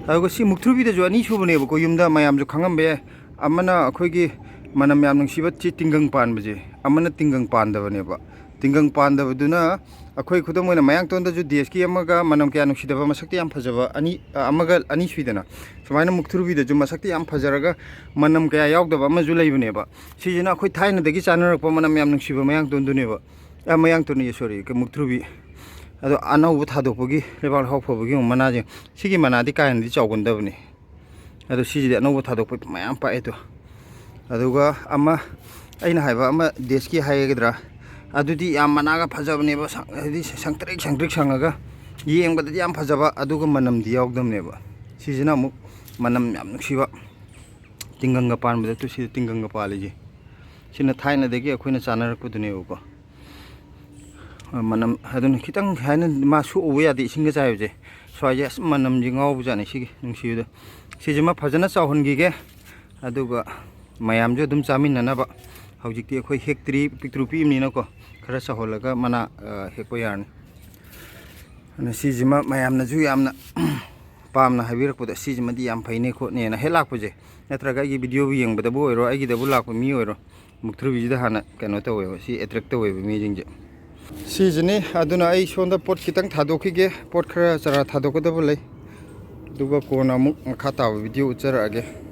ꯑꯗꯨꯒ ꯁꯤ ꯃꯨꯛꯊ꯭ꯔꯨꯕꯤꯗꯁꯨ ꯑꯅꯤ ꯁꯨꯕꯅꯦꯕꯀꯣ, ꯌꯨꯝꯗ ꯃꯌꯥꯝꯁꯨ ꯈꯪꯉꯝꯕ ꯌꯥꯏ꯫ ꯑꯃꯅ ꯑꯩꯈꯣꯏꯒꯤ ꯃꯅꯝ ꯌꯥꯝ ꯅꯨꯡꯁꯤꯕ ꯁꯤ ꯇꯤꯡꯒꯪ ꯄꯥꯟꯕꯁꯦ, ꯑꯃꯅ ꯇꯤꯡꯒꯪ ꯄꯥꯟꯗꯕꯅꯦꯕ꯫ ꯇꯤꯡꯒꯪ ꯄꯥꯟꯗꯕꯗꯨꯅ ꯑꯩꯈꯣꯏ ꯈꯨꯗꯝ ꯑꯣꯏꯅ ꯃꯌꯥꯡꯇꯣꯟꯗꯁꯨ ꯗꯦꯁꯀꯤ ꯑꯃꯒ ꯃꯅꯝ ꯀꯌꯥ ꯅꯨꯡꯁꯤꯗꯕ, ꯃꯁꯛꯇꯤ ꯌꯥꯝ ꯐꯖꯕ ꯑꯅꯤ, ꯑ, ꯑꯃꯒ ꯑꯅꯤ ꯁꯨꯏꯗꯅ, ꯁꯨꯃꯥꯏꯅ ꯃꯨꯛꯊ꯭ꯔꯨꯕꯤꯗꯁꯨ ꯃꯁꯛꯇꯤ ꯌꯥꯝ ꯐꯖꯔꯒ ꯃꯅꯝ ꯀꯌꯥ ꯌꯥꯎꯗꯕ ꯑꯃꯁꯨ ꯂꯩꯕꯅꯦꯕ꯫ ꯁꯤꯁꯤꯅ ꯑꯩꯈꯣꯏ ꯊꯥꯏꯅꯗꯒꯤ ꯆꯥꯅꯔꯛꯄ ꯃꯅꯝ ꯌꯥꯝ ꯅꯨꯡꯁꯤꯕ ꯃꯌꯥꯡꯇꯣꯟꯗꯨꯅꯦꯕ꯫ ꯑ, ꯃꯌꯥꯡꯇꯣꯟ, ꯁꯣꯔꯤ, ꯃꯨꯛꯊ꯭ꯔꯨꯕꯤ꯫ ꯑꯗꯣ ꯑꯅꯧꯕ ꯊꯥꯗꯣꯛꯄꯒꯤ, ꯂꯩꯕꯥꯛ ꯂꯩꯍꯥꯎ ꯐꯕꯒꯤ ꯑꯃꯨꯛ ꯃꯅꯥꯁꯦ, ꯁꯤꯒꯤ ꯃꯅꯥꯗꯤ ꯀꯥ ꯍꯦꯟꯅꯗꯤ ꯆꯥꯎꯒꯟꯗꯕꯅꯦ꯫ ꯑꯗꯣ ꯁꯤꯁꯤꯗꯤ ꯑꯅꯧꯕ ꯊꯥꯗꯣꯛꯄ ꯃꯌꯥꯝ ꯄꯥꯛꯑꯦ ꯑꯗꯣ꯫ ꯑꯗꯨꯒ ꯑꯃ, ꯑꯩꯅ ꯍꯥꯏꯕ ꯑꯃ ꯗꯦꯁꯀꯤ ꯍꯥꯏꯒꯗ꯭ꯔꯥ, ꯑꯗꯨꯗꯤ ꯌꯥꯝ ꯃꯅꯥꯒ ꯐꯖꯕꯅꯦꯕ, ꯁꯪ-, ꯍꯥꯏꯗꯤ ꯁꯪꯇ꯭ꯔꯤꯛ ꯁꯪꯇ꯭ꯔꯤꯛ ꯁꯪꯉꯒ ꯌꯦꯡꯕꯗꯗꯤ ꯌꯥꯝ ꯐꯖꯕ, ꯑꯗꯨꯒ ꯃꯅꯝꯗꯤ ꯌꯥꯎꯗꯕꯅꯦꯕ꯫ ꯁꯤꯁꯤꯅ ꯑꯃꯨꯛ ꯃꯅꯝ ꯌꯥꯝ ꯅꯨꯡꯁꯤꯕ, ꯇꯤꯡꯒꯪꯒ ꯄꯥꯟꯕꯗ, ꯇꯨ ꯁꯤꯗ ꯇꯤꯡꯒꯪꯒ ꯄꯥꯜꯂꯤꯁꯦ꯫ ꯁꯤꯅ ꯊꯥꯏꯅꯗꯒꯤ ꯑꯩꯈꯣꯏꯅ ꯆꯥꯅꯔꯛꯄꯗꯨꯅꯦꯕꯀꯣ꯫ ꯃꯅꯝ ꯑꯗꯨꯅ ꯈꯤꯇꯪ ꯍꯥꯏꯅ ꯃꯥ ꯁꯣꯛꯎꯕ ꯌꯥꯗꯦ, ꯏꯁꯤꯡꯒ ꯆꯥꯏꯕꯁꯦ꯫ ꯁ꯭ꯋꯥꯏꯁꯦ ꯑꯁ ꯃꯅꯝꯁꯦ ꯉꯥꯎꯕꯖꯥꯠꯅꯤ ꯁꯤꯒꯤ ꯅꯨꯡꯁꯤꯕꯗ꯫ ꯁꯤꯁꯤꯃ ꯐꯖꯅ ꯆꯥꯎꯍꯟꯈꯤꯒꯦ, ꯑꯗꯨꯒ ꯃꯌꯥꯝꯁꯨ ꯑꯗꯨꯝ ꯆꯥꯃꯤꯟꯅꯅꯕ꯫ ꯍꯧꯖꯤꯛꯇꯤ ꯑꯩꯈꯣꯏ ꯍꯦꯛꯇ꯭ꯔꯤ, ꯄꯤꯛꯇ꯭ꯔꯨ ꯄꯤꯛꯏꯕꯅꯤꯅꯀꯣ, ꯈꯔ ꯆꯥꯎꯍꯜꯂꯒ ꯃꯅꯥ, ꯑ, ꯍꯦꯛꯄ ꯌꯥꯔꯅꯤ꯫ ꯑꯗꯨꯅ ꯁꯤꯁꯤꯃ ꯃꯌꯥꯝꯅꯁꯨ ꯌꯥꯝꯅ ꯄꯥꯝꯅ ꯍꯥꯏꯕꯤꯔꯛꯄꯗ, "ꯁꯤꯁꯤꯃꯗꯤ ꯌꯥꯝ ꯐꯩꯅꯦ ꯈꯣꯠꯅꯦꯅ" ꯍꯦꯛ ꯂꯥꯛꯄꯁꯦ, ꯅꯠꯇ꯭ꯔꯒ ꯑꯩꯒꯤ ꯚꯤꯗꯤꯑꯣꯕꯨ ꯌꯦꯡꯕꯗꯕꯨ ꯑꯣꯏꯔꯣ, ꯑꯩꯒꯤꯗꯕꯨ ꯂꯥꯛꯄ ꯃꯤ ꯑꯣꯏꯔꯣ, ꯃꯨꯛꯊ꯭ꯔꯨꯕꯤꯁꯤꯗ ꯍꯥꯟꯅ ꯀꯩꯅꯣ ꯇꯧꯋꯦꯕ, ꯁꯤ ꯑꯦꯇ꯭ꯔꯦꯛ ꯇꯧꯋꯦꯕ ꯃꯤꯁꯤꯡꯁꯦ꯫ ꯁꯤꯁꯤꯅꯤ꯫ ꯑꯗꯨꯅ ꯑꯩ ꯁꯣꯝꯗ ꯄꯣꯠ ꯈꯤꯇꯪ ꯊꯥꯗꯣꯛꯈꯤꯒꯦ, ꯄꯣꯠ ꯈꯔ ꯆꯔꯥ ꯊꯥꯗꯣꯛꯀꯗꯕ ꯂꯩ, ꯑꯗꯨꯒ ꯀꯣꯟꯅ ꯑꯃꯨꯛ ꯃꯈꯥ ꯇꯥꯕ ꯚꯤꯗꯤꯑꯣ ꯎꯠꯆꯔꯛꯑꯒꯦ꯫